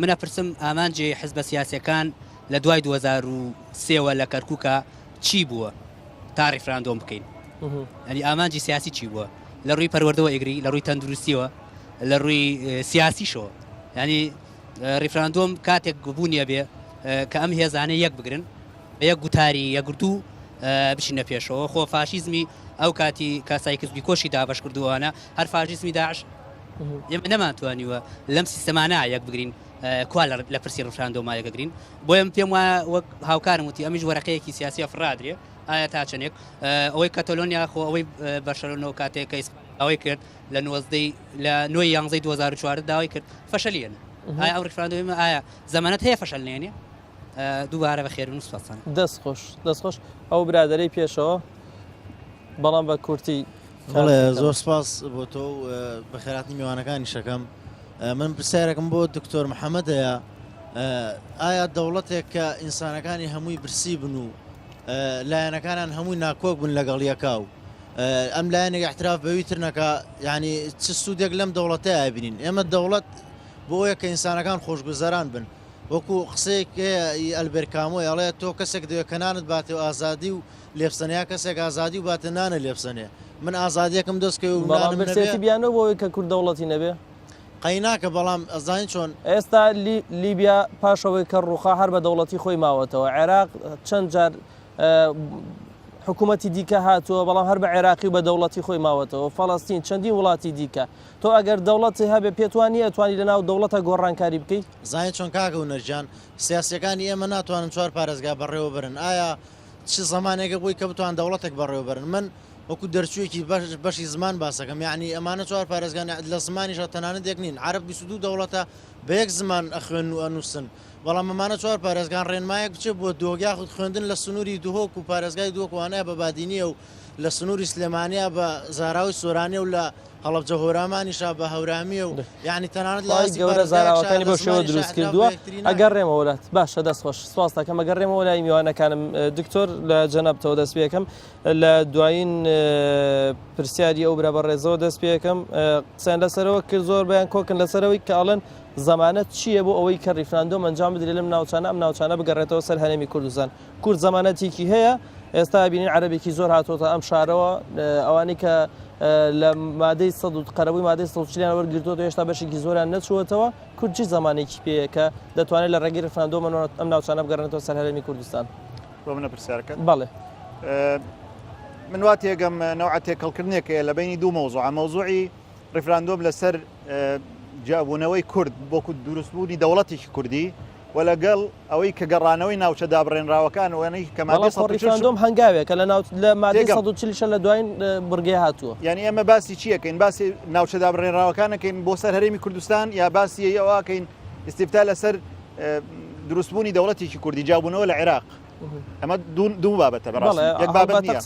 من ئەپرسم ئامانجی حزبە سیاسیەکان لە دوای 2003 وە لە کەرکوکا چی بووە تا ڕیفراندۆم بکەین ئەنی ئامانجی سیاسی چی بووە لە ڕووی پەروەردەوە ئەگری لە ڕووی تەندروستیەوە لە ڕووی سیاسیشەوە ینی ڕیفراندۆم کاتێک بوونیە بێ کە ئەم هێزانە یەک بگرن بە یەک گوتاری یەکگرتوو بچینە پێشەوە خۆ فاشیزمی ئەو کاتی کە سایکس بیکۆشی دابەش کردووانە هەر فاشیزمی داعش ئێمە نەمانتوانیوە لەم سیستەمانە یەک بگرین کوا لە پرسی ڕفراندۆما یەکگرین بۆیە من پێم وایە وەک هاوکارم وتی ئەمیش وەرەقەیەکی سیاسیە فڕادرێ ئایا تا چەندێک ئەوەی کەتۆلۆنیا خۆ ئەوەی بەرشەلۆنەوە کاتێک کە ئەوەی کرد لە نۆزدەی لە نۆی یانزەی 2014 داوای کرد فەشەلیەنە ئایا ئەو ڕیفراندۆمە ئایا زەمانەت هەیە فەشەل نێنێ دووبارە بەخێربن و سوپاستان. دەست خۆش دەست خۆش ئەو برادەرەی پێشەوە بەڵام بە کورتی بەڵێ زۆر سپاس بۆ تۆ و بەخێراتنی میوانەکانی شەکەم من پرسیارێکم بۆ دکتۆر محەممەد هەیە ئایا دەوڵەتێک کە ئینسانەکانی هەمووی برسی بن و لایەنەکانیان هەمووی ناکۆک بن لەگەڵ یەکا و ئەم لایەنێک احتراف بەوی تر نەکا یعنی چ سوودێک لەم دەوڵەتەیە بینین ئێمە دەوڵەت بۆ ئەوەیە کە ئینسانەکان خۆشگوزەران بن وەکو قسەیەک هەیە ئی ئەلبێر کامۆی ئەڵێ تۆ کەسێک دەوێت کە نانت باتێ و ئازادی و لێبسەنێ یا کەسێک ئازادی و باتێ نانە لێبسەنێ من ئازادیەکم دەست کەوێ و بەڵام نانم نەبێ برسێتی بیانوو بۆ ئەوەی کە کورد دەوڵەتی نەبێ؟ قەیناکە بەڵام ئەزانی چۆن. ئێستا لیبیا پاش ئەوەی کە ڕووخا هەر بە دەوڵەتی خۆی ماوەتەوە عێراق چەند جار حکوومەتی دیکە هاتووە بەڵام هەر بە عێراقی و بە دەوڵەتی خۆی ماوەتەوە فەڵەستین چەندین وڵاتی دیکە تۆ ئەگەر دەوڵەتی هەبێ پێت وا نییە توانی لەناو دەوڵەتە گۆڕانکاری بکەی؟ زانی چۆن کاکە هونەر گیان سیاسیەکانی ئێمە ناتوانن چوار پارێزگا بەڕێوە بەرن ئایا چ زەمانێکە بۆی کە بتوان دەوڵەتێک بەڕێوە بەرن من وەکو دەرچوویەکی بەشی زمان باسەکەم یعنی ئەمانە چوار پارێزگان لە زمانیشە تەنانەت یەک نین عەرەب 22 دەوڵەتە بە یەک زمان ئەخوێن و ئەنووسن. بەڵام ئەمانە چوار پارێزگان ڕێنمایەک بچێت بۆ دهۆک یاخود خوێندن لە سنووری دهۆک و پارێزگای دهۆک وانەیە بە بادینیە و لە سنووری سلێمانیا بە زاراوەی سۆرانیە و لە هەڵەبجە هۆرامانیشا بە هەورامیە و یعنی تەنانەت لە خوای ئاستی گەورە پارێزگایەکشا زاراوەکانی لە بەو شێوە زمانیشا دروست ئیعتراف بە کردووە یەکتری ناکەن. ئەگەڕێمەوە لات باشە دەست خۆش سپاست دەکەم ئەگەڕێمەوە لای میوانەکانم دکتۆر لە جەنابتەوە دەست پێکەم لە دوایین پرسیاری ئەو برا بەڕێزەوە دەست پێکەم قسەیان لەسەرەوە کرد زۆر بەیان کۆکن لەسەرەوەی کە ئەڵێن زەمانەت چییە بۆ ئەوەی کە ڕیفراندۆم ئەنجام بدرێت لەم ناوچانە ئەم ناوچانە بگەڕێتەوە سەر هەرێمی کوردستان کورد زەمانەتێکی هەیە ئێستا بینین عەرەبێکی زۆر هاتۆتە ئەم شارەوە ئەوانەی کە لە مادەی سەد و قەرەبووی مادەی 140 وەرگرتووە هێشتا بەشێکی زۆریان نەچووەتەوە کورد چی زمانێکی پێیە کە دەتوانێت لە ڕێگەی ڕیفراندۆمەوە ئەم ناوچانە بگەڕێنێتەوە سەر هەرێمی کوردستان؟ بۆ منە پرسیارەکەت؟ بەڵێ. من وا تێگەم نەوعە تێکەڵکردنێک هەیە لە بەینی دوو مەوزوع مەوزوعی ڕیفراندۆم لەسەر جیابوونەوەی کورد بۆ دروستبوونی دەوڵەتێکی کوردی و لەگەڵ ئەوەی کە گەڕانەوەی ناوچە دابڕێنراوەکان وانەی کە مادەی بەڵام خۆ ڕیفراندۆم هەنگاوێکە لە ناو لە مادەی 140 شە لە دوایین بڕگەی هاتووە. یعنی ئێمە باسی چی ئەکەین؟ باسی ناوچە دابڕێنراوەکان ئەکەین بۆ سەر هەرێمی کوردستان یا باسی ئەوە ئەکەین ئیستیفتا لەسەر دروستبوونی دەوڵەتێکی کوردی جیابوونەوە لە عێراق ئەمە دوو بابەتە بەڕاستی یەک بابەت نییە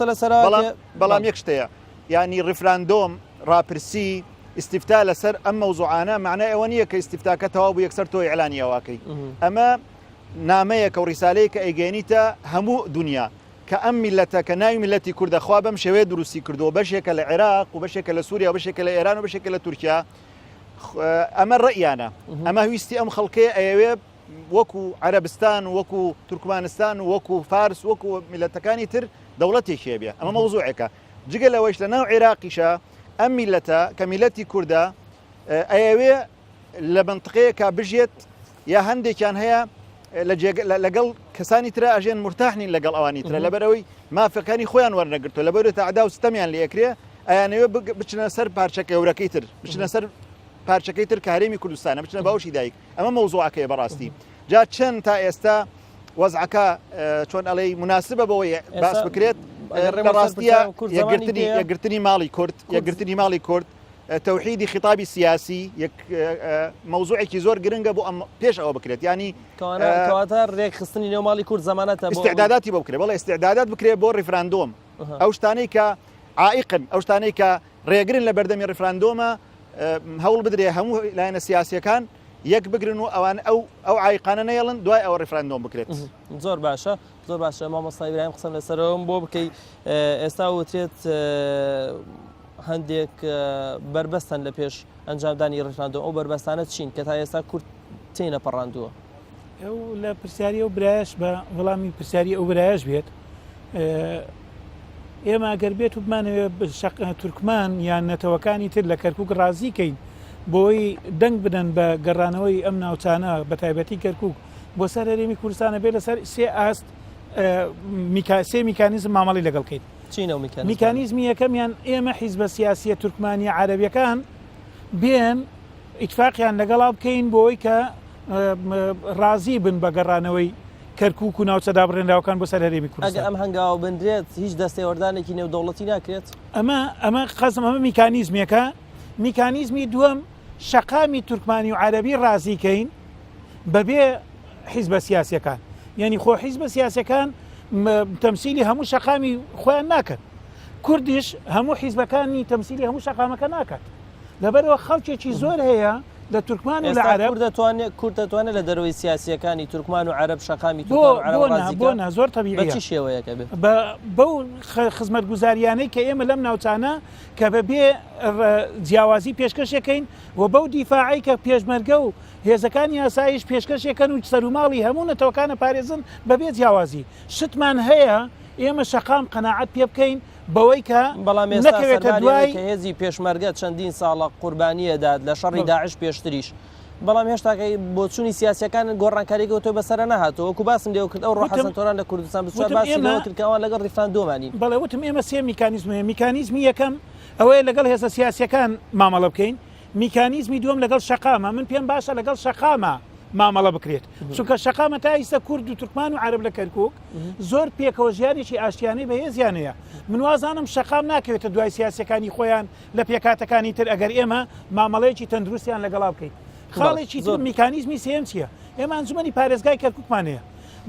بەڵام بەڵام یەک شتەیە یعنی ڕیفراندۆم ڕاپرسی ئیستیفتا لەسەر ئەم مەوزوعانە معنای ئەوە نییە کە ئیستیفتاکە تەواو بوو یەکسەر تۆ ئیعلانی ئەوەکەی ئەمە نامەیەکە و ڕیسالەیە کە ئەیگەیەنیتە هەموو دنیا کە ئەم میلەتە کە ناوی میلەتی کوردە خوا بەم شێوەیە دروستی کردووە بەشێکە لە عێراق و بەشێکە لە سووریا و بەشێکە لە ئێران و بەشێکە لە تورکیا ئەمە ڕێیانە ئەمە ویستی ئەم خەڵکەیە ئەیەوێ وەکو عەرەبستان وەکو تورکمانستان وەکو فارس وەکو میلەتەکانی تر دەوڵەتێکی هەبێ ئەمە مەوزوعێکە جگە لەوەیش لە ناو عێراقیشە ئەم میلەتە کە میلەتی کوردە ئەیەوێ لە منطقەیەکە بژێت یا هەندێکیان هەیە لەگەڵ کەسانی ترە ئەژێن مرتاح نین لەگەڵ ئەوانی ترە لەبەرەوەی مافەکانی خۆیان وەرنەگرتو لەبەر تەعدا و ستەمیان لێکرێ ئەیانەوێ بچنە سەر پارچە گەورەکەی تر بچنە سەر پارچەکەی تر کە هەرێمی کوردستانە بچنە باوشی دایک ئەمە مەوزوعەکەیە بەڕاستی جا چەند تا ئێستا وەزعەکە چۆن ئەڵێی مناسبە بەوەی باس بکرێت لە ڕاستیە یەکگرتنی یەکگرتنی ماڵی کورد یەکگرتنی ماڵی کورد تەوحیدی خیتابی سیاسی یەک مەوزوعێکی زۆر گرنگە بۆ ئەم پێش ئەوە بکرێت ینی کەواتە ڕێکخستنی نێو ماڵی کورد زەمانەتە ئیستعداداتی بۆ بکرێت بەڵێ ئیستعدادات بکرێت بۆ ڕیفراندۆم ئەو شتانەی کە عائیقن ئەو شتانەی کە ڕێگرن لە بەردەمی ڕیفراندۆمە هەوڵ بدرێ هەموو لایەنە سیاسیەکان یەک بگرن و ئەوان ئەو ئەو عایقانە نەیەڵن دوای ئەوە ڕیفراندۆم بکرێت. زۆر باشە زۆر باشە مامۆستا ئیبراهیم قسەم لەسەرەوەم بۆ بکەی ئێستا وترێت هەندێک بەربەستن لە پێش ئەنجامدانی ڕیفراندۆم ئەو بەربەستانە چین کە تا ئێستا کورد تێینەپەڕاندووە؟ ئەو لە پرسیاری ئەو برایەش بە وەڵامی پرسیاری ئەو برایەش بێت ئێمە ئەگەر بێت و بمانەوێ تورکمان یان نەتەوەکانی تر لە کەرکک ڕازی کەین بۆی دەنگ بدەن بە گەڕانەوەی ئەم ناوچانە بە تایبەتی کەرکک بۆ سەر هەرێمی کوردستانە بێ لەسەر سێ ئاست سێ میکانیزم مامەڵی لەگەڵ کەین چینە و میکانیزم میکانیزمی یەکەمیان ئێمە حیزبە سیاسیە تورکمانیە عەرەبیەکان بێن ئیتفاقیان لەگەڵا بکەین بۆی کە ڕازی بن بە گەڕانەوەی کەرکوک و ناوچە دابڕێنراوەکان بۆ سەر هەرێمی ئەگەر کوردستان. ئەم هەنگاوە بنرێت هیچ دەستێوەردانێکی نێودەوڵەتی ناکرێت؟ ئەمە ئەمە قەزم ئەمە میکانیزمێکە، میکانیزمی دووەم شەقامی تورکمانی و عەرەبی ڕازی کەین بەبێ حیزبە سیاسیەکان یعنی خۆ حیزبە سیاسەکان تەمسیلی هەموو شەقامی خۆیان ناکەن کوردیش هەموو حیزبەکانی تەمسیلی هەموو شەقامەکە ناکات لەبەرئەوە خەڵکێکی زۆر هەیە لە تورکمان و لە عەرەب. ئێستا کورد دەتوانێت کورد دەتوانێت لە دەرەوەی سیاسییەکانی تورکمان و عەرەب شەقامی تورکمان و عەرەب ڕازی بۆ نا زۆر بە تەبیعیە چ شێوەیەک ئەبێ؟ بە بەو خزمەتگوزاریانەی کە ئێمە لەم ناوچانە کە بە بێ جیاوازی پێشکەشەکەین و بەو دیفاعی کە پێشمەرگە و هێزەکانی ئاسایش پێشکەشەکەن و سەروماڵی هەموو نەتەوەکانە پارێزن بەبێ جیاوازی شتمان هەیە ئێمە شەقام قەناعەت پێ بکەین بەوەی کە بەڵام ئێستا نەکەوێتە سەرباری ئەوەی دوای کە هێزی پێشمەرگە چەندین ساڵە قوربانی ئەدات لە شەڕی داعش پێشتریش، بەڵام هێشتاکە بۆچوونی سیاسییەکان گۆڕانکاریی ئەوتۆی بەسەرا نەهاتووە، وەکو باسم لێوە کرد ئەوڕۆ وتم حەسەن تۆران لە کوردستان 24 وتم باسی ئێمە لەوە کرد کە ئەوان لەگەڵ ڕیفراندۆما نین. بەڵێ وتم ئێمە سێ میکانیزم هەیە، میکانیزمی یەکەم ئەوەیە لەگەڵ هێزە سیاسییەکان مامەڵە بکەین، میکانیزمی دووەم لەگەڵ شەقامە، من پێم باشە لەگەڵ شەقامە مامەڵە بکرێت، چونکە شەقامە تا ئیستا کورد و تورکمان و عەرەب لە کەرکووک زۆر پێکەوە ژیانێکی ئاشتیانەی بەهێزیان هەیە، من وازانم شەقام ناکەوێتە دوای سیاسیەکانی خۆیان لە پێکهاتەکانی تر ئەگەر ئێمە مامەڵەیەکی تەندروستیان لەگەڵا بکەین. خاڵێکی تر میکانیزمی سێیەم چییە؟ ئێمە ئەنجومەنی پارێزگای کەرکوکمان هەیە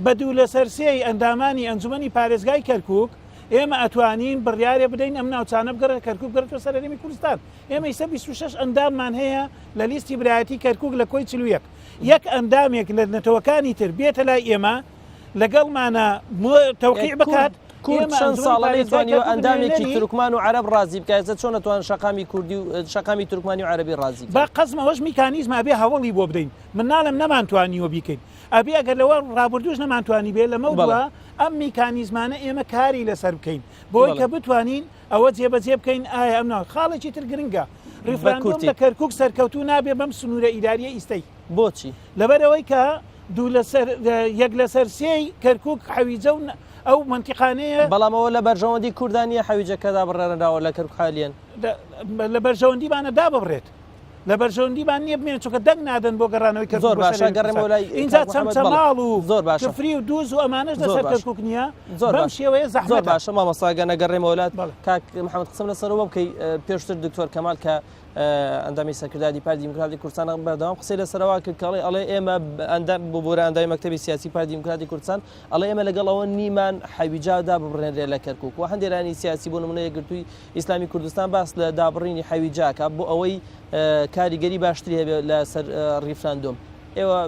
بە دوو لەسەر سێی ئەندامانی ئەنجومەنی پارێزگای کەرکوک ئێمە ئەتوانین بڕیارێ بدەین ئەم ناوچانە بگەڕێت کەرکوک بگەڕێتەوە سەر هەرێمی کوردستان. ئێمە ئیستا 26 ئەنداممان هەیە لە لیستی برایەتی کەرکوک لە کۆی 41 یەک ئەندامێک لە نەتەوەکانی تر بێتە لای ئێمە لەگەڵمانە تەوقیع بکات کورد چەند ساڵە نەیتوانیوە ئەندامێکی تورکمان و عەرەب ڕازی بکات ئێستا چۆن ئەتوان شەقامی کوردی و شەقامی تورکمانی و عەرەبی ڕازی بکەن؟ با قەزم ئەوەش میکانیزمە ئەبێ هەوڵی بۆ بدەین من ناڵێم نەمانتوانیوە بیکەین ئەبێ ئەگەر لەوە ڕابردووش نەمانتوانی بێ لەمەو بەڵێ. دوا ئەم میکانیزمانە ئێمە کاری لەسەر بکەین بۆی بەڵێ. کە بتوانین ئەوە جێبەجێ بکەین ئایا ئەم ناو خاڵێکی تر گرنگە بە ڕیفراندۆم کورتی. لە کەرکوک سەرکەوتوو نابێ بەم سنوورە ئیداریە ئیستەی. بۆچی؟ لەبەرئەوەی کە دوو لەسەر یەک لەسەر سێی کەرکوک حەویجە و ئەو مەنتیقانەیە. بەڵام ئەوە لە بەرژەوەندی کوردا نییە حەویجە کە دابڕێنراوە لە کەرکوک حالیەن. لە بەرژەوەندیمانە داببڕێت. لە بەرژەوەندیمان نییە بمێنێت چونکە دەنگ نادەن بۆ گەڕانەوەی کەرکوک زۆر بۆ سەر باشە هەرێمی گەڕێمەوە کوردستان. لای ئینجا کاک محەمەد بەڵێ چەمچەماڵ و زۆر باشە کفری و دووز و ئەمانەش زۆر لەسەر باشە کەرکوک نییە زۆر بەم باشە شێوەیە زۆر زەحمەتە. باشە مامۆستا گەر نەگەڕێمەوە لات بەڵێ. کاک محەمەد قسەم لەسەرەوە بکەی پێشتر دکتۆر کەمال کە ئەندامی سەرکردایەتی پارتی دیموکراتی کوردستان بەردەوام قسەی لەسەرەوە کرد کە ئەڵێ ئەڵێ ئێمە ئەندام ببورە ئەندامی مەکتەبی سیاسی پارتی دیموکراتی کوردستان ئەڵێ ئێمە لەگەڵ ئەوە نیمان حەویجا داببڕێنرێ لە کەرکوک و هەندێک لایەنی سیاسی بۆ نمونە یەکگرتووی ئیسلامی کوردستان باس لە دابڕینی حەویجاکە بۆ ئەوەی کاریگەری باشتری هەبێت لەسەر ڕیفراندۆم ئێوە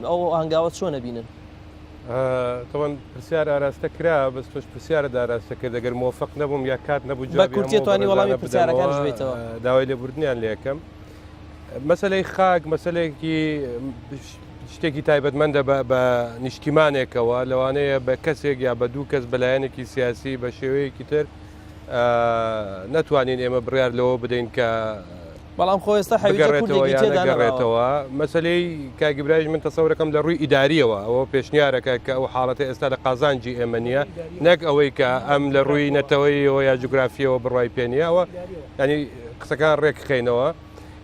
ئەو هەنگاوە چۆن ئەبینن؟ تەوان پرسیار ئاراستە کرا بەس تۆش پرسیارت ئاراستە کرد ئەگەر مۆفق نەبووم یا کات نەبوو بە جوابی کورتی هەموو توانی وەڵامی بەڕێزانە پرسیارەکانش بدەمەوە بەیتەوە. داوای لێبوردنیان لێ ئەکەم مەسەلەی خاک مەسەلەیەکی شتێکی تایبەتمەندە بە بە نیشتیمانێکەوە لەوانەیە بە کەسێک یا بە دوو کەس بەلایەنێکی سیاسی بە شێوەیەکی تر نەتوانین ئێمە بڕیار لەوە بدەین کە بەڵام خۆ ئێستا حەویجە بگەڕێتەوە کوردێکی یا تێدا نەماوە. نەگەڕێتەوە مەسەلەی کاک ئیبراهیمش من تەسەورەکەم لە ڕووی ئیداریەوە ئەوە پێشنیارەکە کە ئەو حاڵەتە ئێستا لە قازانجی ئێمە نییە نەک ئەوەی کە ئەم لە ڕووی نەتەوەیەوە یا جوگرافیەوە بڕوای پێ نییە ئەوە ینی قسەکان ڕێکخەینەوە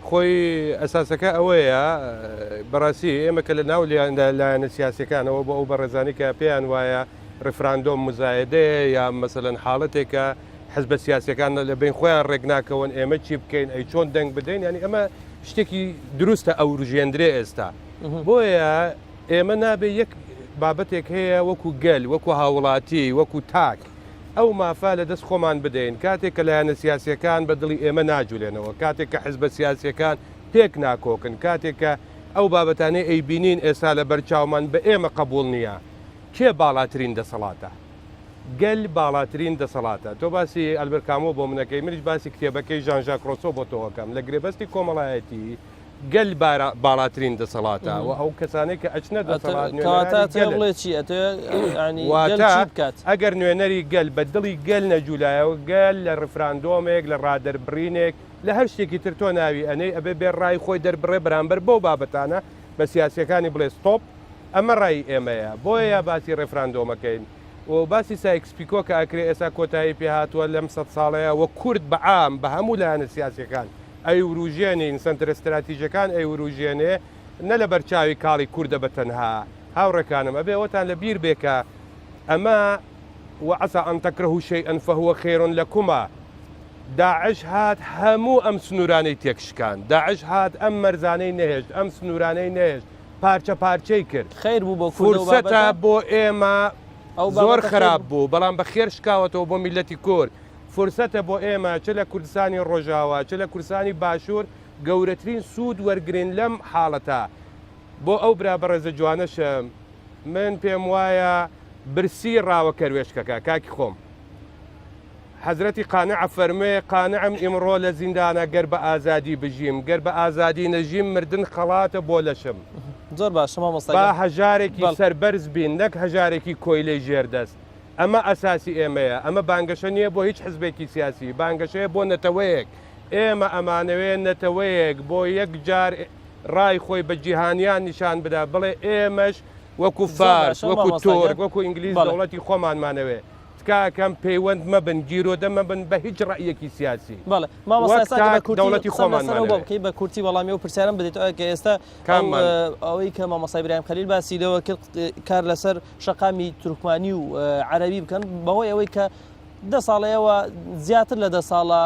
خۆی ئەساسەکە ئەوەیە بەڕاستی ئێمە کە لە ناو لایەنە سیاسەکانەوە بۆ ئەو بەڕێزانی کە پێیان وایە ڕیفراندۆم مزایدەیە یا مەسەلەن حاڵەتێکە حزبە سیاسیەکان لە بین خۆیان ڕێک ناکەون ئێمە چی بکەین ئەی چۆن دەنگ بدەین ینی ئەمە شتێکی دروستە ئەوروژێندرێ ئێستا بۆیە ئێمە نابێ یەک بابەتێک هەیە وەکو گەل وەکو هاوڵاتی وەکو تاک ئەو مافە لە دەست خۆمان بدەین کاتێک کە لایەنە سیاسیەکان بە دڵی ئێمە ناجولێنەوە کاتێک کە حزبە سیاسیەکان پێک ناکۆکن کاتێک کە ئەو بابەتانەی ئەیبینین ئێستا لە بەرچاومان بە ئێمە قبوڵ نییە کێ باڵاترین دەسەڵاتە؟ گەل باڵاترین دەسەڵاتە. تۆ باسی ئەلبەر کامۆ بۆ من ئەکەی، منیش باسی کتێبەکەی ژان ژاک ڕۆسۆ بۆ تۆ ئەکەم. لە گرێبەستی کۆمەڵایەتی گەل باڵاترین دەسەڵاتە و ئەو کەسانەی کە ئەچنە دەسەڵات کەواتە نوێنەرانی ئەتەوێ گەلن. بڵێ چی؟ ئەتەوێ یانی گەل واتە چی بکات؟ ئەگەر نوێنەری گەل بە دڵی گەل نەجوولایەوە، گەل لە ڕیفراندۆمێک، لە ڕادەربڕینێک، لە هەر شتێکی تر تۆ ناوی ئەنێی، ئەبێ بێ ڕای خۆی دەربڕێ بەرامبەر بەو بابەتانە، بە سیاسییەکانی بڵێ ستۆپ، ئەمە ڕای ئێمەیە بۆیە باسی ڕێفراندۆمەکەین و باسی سایکس پیکۆ کە ئەکرێ ئێستا کۆتایی پێ هاتووە لەم سەد ساڵەیە و کورد بە عام بە هەموو لایەنە سیاسیەکان ئەیوروژێنین سەنتەرە ستراتیژەکان ئەیوروژێنێ نە لە بەرچاوی کاڵی کوردە بە تەنها هاوڕێکانم ئەبێ ئەوەتان لە بیر بێ کە ئەمە وعسى أن تكرهوا شيئا فهو خير لكم داعش هات هەموو ئەم سنوورانەی تێکشکان داعش هات ئەم مەرزانەی نەهێشت ئەم سنوورانەی نەهێشت پارچە پارچەی کرد. خێر بوو بۆ کورد ئەو فرسەتە بابەتە؟ بۆ ئێمە ئەو زۆر بابەتە خێر خراپ بوو؟ بوو بەڵام بە خێر شکاوەتەوە بۆ میللەتی کورد فرسەتە بۆ ئێمە چ لە کوردستانی ڕۆژاوا چ لە کوردستانی باشوور گەورەترین سوود وەرگرین لەم حاڵەتە بۆ ئەو برا بەڕێزە جوانەشم من پێم وایە برسی ڕاوە کەروێشکەکە کاکی خۆم. حەزرەتی قانع ئەفەرموێ، قانعم ئیمڕۆ لە زیندانە گەر بە ئازادی بژیم، گەر بە ئازادی نەژیم مردن خەڵاتە بۆ لەشم. زۆر باشە مامۆستا با گیان. هەژارێکی بەڵێ. سەربەرز بین نەک هەژارێکی کۆیلەی ژێردەست. ئەمە ئەساسی ئێمەیە. ئەمە بانگەشە نییە بۆ هیچ حزبێکی سیاسی، بانگەشەیە بۆ نەتەوەیەک. ئێمە ئەمانەوێ نەتەوەیەک بۆ یەک جار ڕای خۆی بە جیهانیان نیشان بدا بڵێ ئێمەش وەکو زۆر فارس، باشە وەکو مامۆستا تورک، گیان. وەکو ئینگلیز بەڵێ. دەوڵەتی خۆمانمانەوێ. تکاکەم پەیوەند مەبن گیرۆدە مەبن بە هیچ ڕەئیەکی سیاسی. بەڵێ مامۆستا وەک ئێستا کە بە تاک کورتی دەوڵەتی قسەم لەسەر ئەو بۆ خۆمانمانەوێ. بکەی بە کورتی وەڵامی ئەو پرسیارەم بدەیتەوە کە ئێستا ئەو کاممان؟ ئەوەی کە مامۆستا ئیبراهیم خەلیل باسی لەوە کرد کار لەسەر شەقامی تورکمانی و عەرەبی بکەن بەهۆی ئەوەی کە دە ساڵە ئێوە زیاتر لە دە ساڵە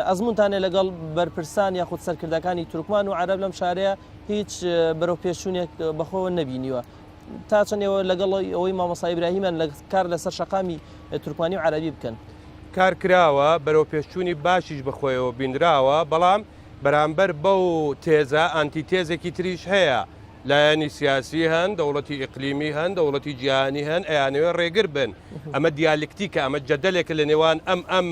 ئەزمونتانێ لەگەڵ بەرپرسان یاخود سەرکردەکانی تورکمان و عەرەب لەم شارەیە هیچ بەرەو پێشچوونێک بەخۆوە نەبینیوە. تا چەند ئێوە لەگەڵ ئەوەی مامۆستا ئیبراهیمان لە کار لەسەر شەقامی تورکمانی و عەرەبی بکەن؟ کار کراوە، بەرەو پێشچوونی باشیش بەخۆیەوە بینراوە، بەڵام بەرامبەر بەو تێزە ئانتی تێزێکی تریش هەیە، لایەنی سیاسی هەن، دەوڵەتی ئیقلیمی هەن، دەوڵەتی جیهانی هەن، ئەیانەوێت ڕێگر بن. ئەمە دیالکتیکە، ئەمە جەدەلێکە لە نێوان ئەم ئەم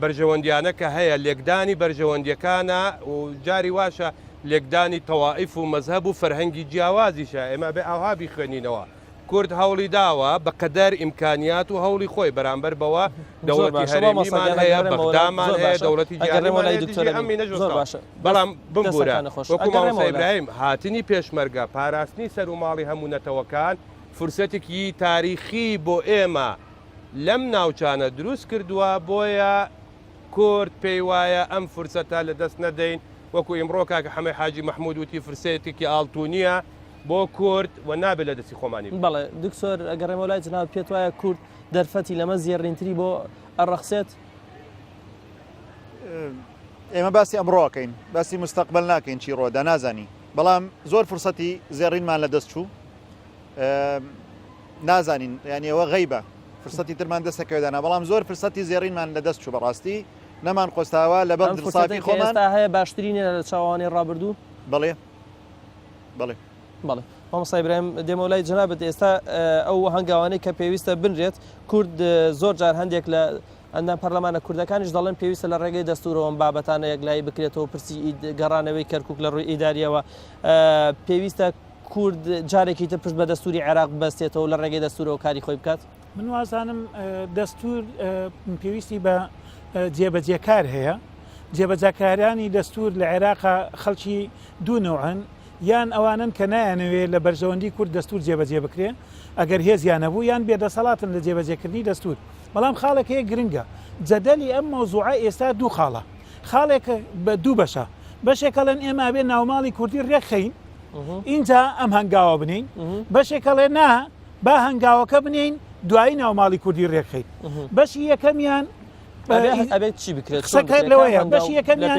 بەرژەوەندیانە کە هەیە، لێکدانی بەرژەوەندیەکانە و جاری واشە لێکدانی تەوائیف و مەزهەب و فەرهەنگی جیاوازیشە، ئێمە ئەبێ ئاوها بیخوێنینەوە. کورد هەوڵی داوە بە قەدەر ئیمکانیات و هەوڵی خۆی بەرامبەر بەوە دەوڵەتی هەرێمیمان هەیە، بەغدامان هەیە، دەوڵەتی جیهانیمان هەیە دژی ئەم مینەش وەستاوە. بەڵام بمبورە وەکو مامۆستا ئیبراهیم هاتنی پێشمەرگە، پاراستنی سەر و ماڵی هەموو نەتەوەکان فرسەتێکی تاریخی بۆ ئێمە لەم ناوچانە دروست کردووە، بۆیە کورد پێی وایە ئەم فرسەتە لە دەست نەدەین، وەکو ئیمڕۆ کاکە حەمەی حاجی مەحمود وتی فرسەتێکی ئاڵتونییە بۆ کورد و نابێت لە دەستی خۆمانی بدەین. بەڵێ دکتۆر ئەگەڕێمەوە لای جەنابت پێت وایە کورد دەرفەتی لەمە زێڕینتری بۆ ئەڕەخسێت؟ ئێمە باسی ئەمڕۆ ئەکەین باسی مستەقبەل ناکەین چی ڕۆدا نازانی بەڵام زۆر فرسەتی زێڕینمان لە دەست چوو نازانین یعنی ئەوە غەیبە فرسەتی ترمان دەستەکەوێدانا بەڵام زۆر فرسەتی زێڕینمان لە دەست چوو بەڕاستی نەمان قۆستاوە لەبەر دڵسافی خۆمان هەیە باشترینە لە چاوانی ڕابردوو بەڵێ بەڵێ بەڵێ مامۆستا ئیبراهیم دێمەوە لای جەنابت ئێستا ئەو هەنگاوانەی کە پێویستە بنرێت کورد زۆر جار هەندێک لە ئەندام پەرلەمانە کوردەکانیش دەڵێن پێویستە لە ڕێگەی دەستورەوە ئەم بابەتانە یەکلایی بکرێتەوە پرسی گەڕانەوەی کەرکک لە ڕووی ئیداریەوە پێویستە کورد جارێکی تر پشت بە دەستوری عێراق ببەستێتەوە لە ڕێگەی دەستورەوە کاری خۆی بکات؟ من وازانم دەستور پێویستی بە جێبەجێکار هەیە جێبەجاکارانی دەستور لە عێراقا خەڵکی دوو نەوعن یان ئەوانەن کە نایانەوێ لە بەرژەوەندی کورد دەستور جێبەجێ بکرێ ئەگەر هێزیان هەبوو یان بێدەسەڵاتن لە جێبەجێکردنی دەستور بەڵام خاڵێک هەیە گرنگە جەدەلی ئەم مەوزوعە ئێستا دوو خاڵە خاڵێک بە دوو بەشە بەشێک ئەڵێن ئێمە ئەبێ ناوماڵی کوردی ڕێکخەین ئینجا ئەم هەنگاوە بنین بەشێک ئەڵێ نا با هەنگاوەکە بنین دوایی ناوماڵی کوردی ڕێکخەین بەشی یەکەمیان ئەبێت چی بکرێت قسەکە لەوەیە بەشی یەکەمیان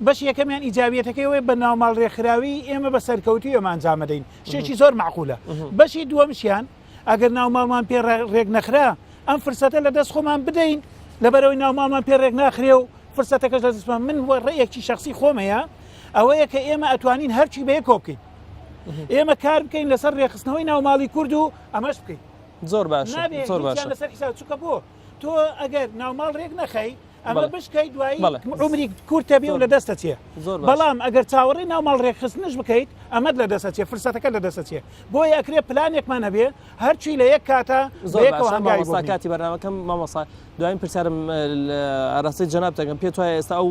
بەشی یەکەمیان ئیجابیەتەکەی ئەوەیە بە ناوماڵ ڕێکخراوی ئێمە بە سەرکەوتووی ئەمە ئەنجامەدەین شتێکی زۆر معقولە بەشی دووەمشیان ئەگەر ناوماڵمان پێ ڕێک نەخرا ئەم فرسەتە لە دەست خۆمان بدەین لەبەرەوەی ناوماڵمان پێ ڕێک ناخرێ و فرسەتەکەش لە دەستمان من وە ڕێیەکی شخصی خۆمەیە ئەوەیە کە ئێمە ئەتوانین هەرچی بەیە کۆ بکەین ئێمە کار بکەین لەسەر ڕێکخستنەوەی ناوماڵی کورد و ئەمەش بکەین زۆر باشە زۆر باشە لەسەر حساب چونکە بۆ تۆ ئەگەر ناوماڵ ڕێک نەخەی ئەمە بشکەی دوایی عمری کورتە بێ و لە دەستە چێ بەڵام ئەگەر چاوەڕێی ناوماڵ ڕێکخستنش بکەیت ئەمەت لە دەستە چێ فرسەتەکە لە دەستە چێ بۆیە ئەکرێ پلانێکمان هەبێ هەرچی لە یەک کاتە زۆر باشە مامۆستا کاتی بەرنامەکەم مامۆستا دوایین پرسیارم ئاراستەی جەناب دەکەم پێت وایە ئێستا ئەو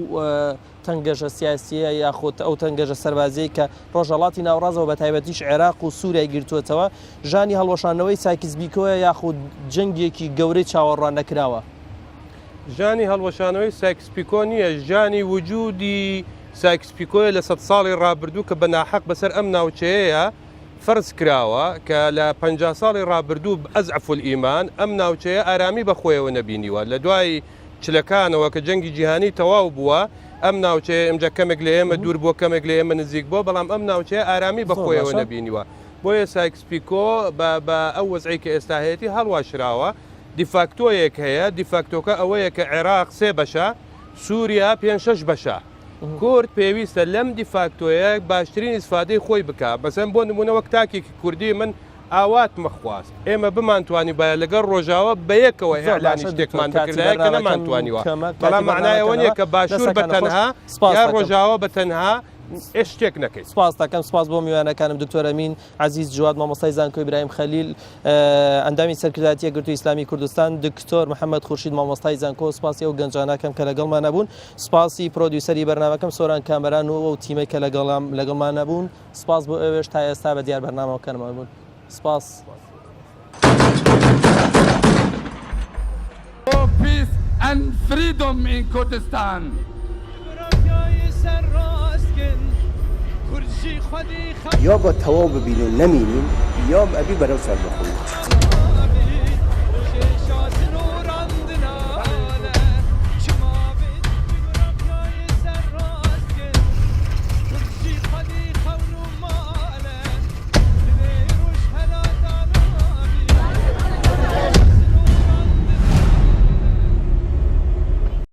تەنگەژە سیاسییە یاخود ئەو تەنگەژە سەربازیەی کە ڕۆژهەڵاتی ناوەڕاستەوە بە تایبەتیش عێراق و سووریای گرتووەتەوە، ژانی هەڵوەشاندنەوەی سایکس بیکۆیە یاخود جەنگێکی گەورەی چاوەڕوان نەکراوە؟ ژانی هەڵوەشانەوەی سایکس پیکۆ نییە، ژانی وجودی سایکس پیکۆیە لە سەد ساڵی ڕابردوو کە بە ناحەق بەسەر ئەم ناوچەیەیە فەرز کراوە کە لە 50 ساڵی ڕابردوو ئەزعف الئیمان ئەم ناوچەیە ئارامی بە خۆیەوە نەبینیوە لە دوای چلەکانەوە کە جەنگی جیهانی تەواو بووە ئەم ناوچەیە ئمجا کەمێک لە ئێمە دوور بووە کەمێک لە ئێمە نزیک بووە بەڵام ئەم ناوچەیە ئارامی بە خۆیەوە نەبینیوە بۆیە سایکس پیکۆ بە ئەو وەزعی کە ئێستا هەیەی هەڵواشراوە دیفاکتۆیەک هەیە دیفاکتۆکە ئەوەیە کە عێراق سێ بەشە سووریا پێ شەش بەشە کورد پێویستە لەم دیفاکتۆیە باشترین ئیسفادەی خۆی بکە بەسەن بۆ نمونە وەک تاکێکی کوردی من ئاواتمەخواست ئێمە بمانتوانیبایە لەگەڵ ڕۆژاوا بەیەکەوە ئیعلانی شتێکمان بکردایە کە نەمانتوانیوە، بەڵام مەعنای ئەوە نییە کە باشوور بە تەنها یا ڕۆژاوا بە تەنها شتێک نەکەین. سپاست دەکەم، سپاس بۆ میوانەکانم دکتۆر ئەمین عەزیز جواد مامۆستای زانکۆی برایم خەلیل ئەندامی سەرکردایەتی یەکگرتووی ئیسلامی کوردستان، دکتۆر محەمەد خورشید مامۆستای زانکۆ، سپاسی ئەو گەنجانە کەم کە لەگەڵمانە بوون، سپاسی پرۆدیوسەری بەرنامەکەم سۆران کامەران و ئەو تیمەی کە لەگەڵمانە بوون. سپاس بۆ ئێوەش تا ئێستا بە دیار بەرنامەکەنمان بوون. سپاس. For peace and freedom in Kurdistan. یا بە تەواو ببین و نەمینین یا ئەبی بەرەو سەربەخۆیی.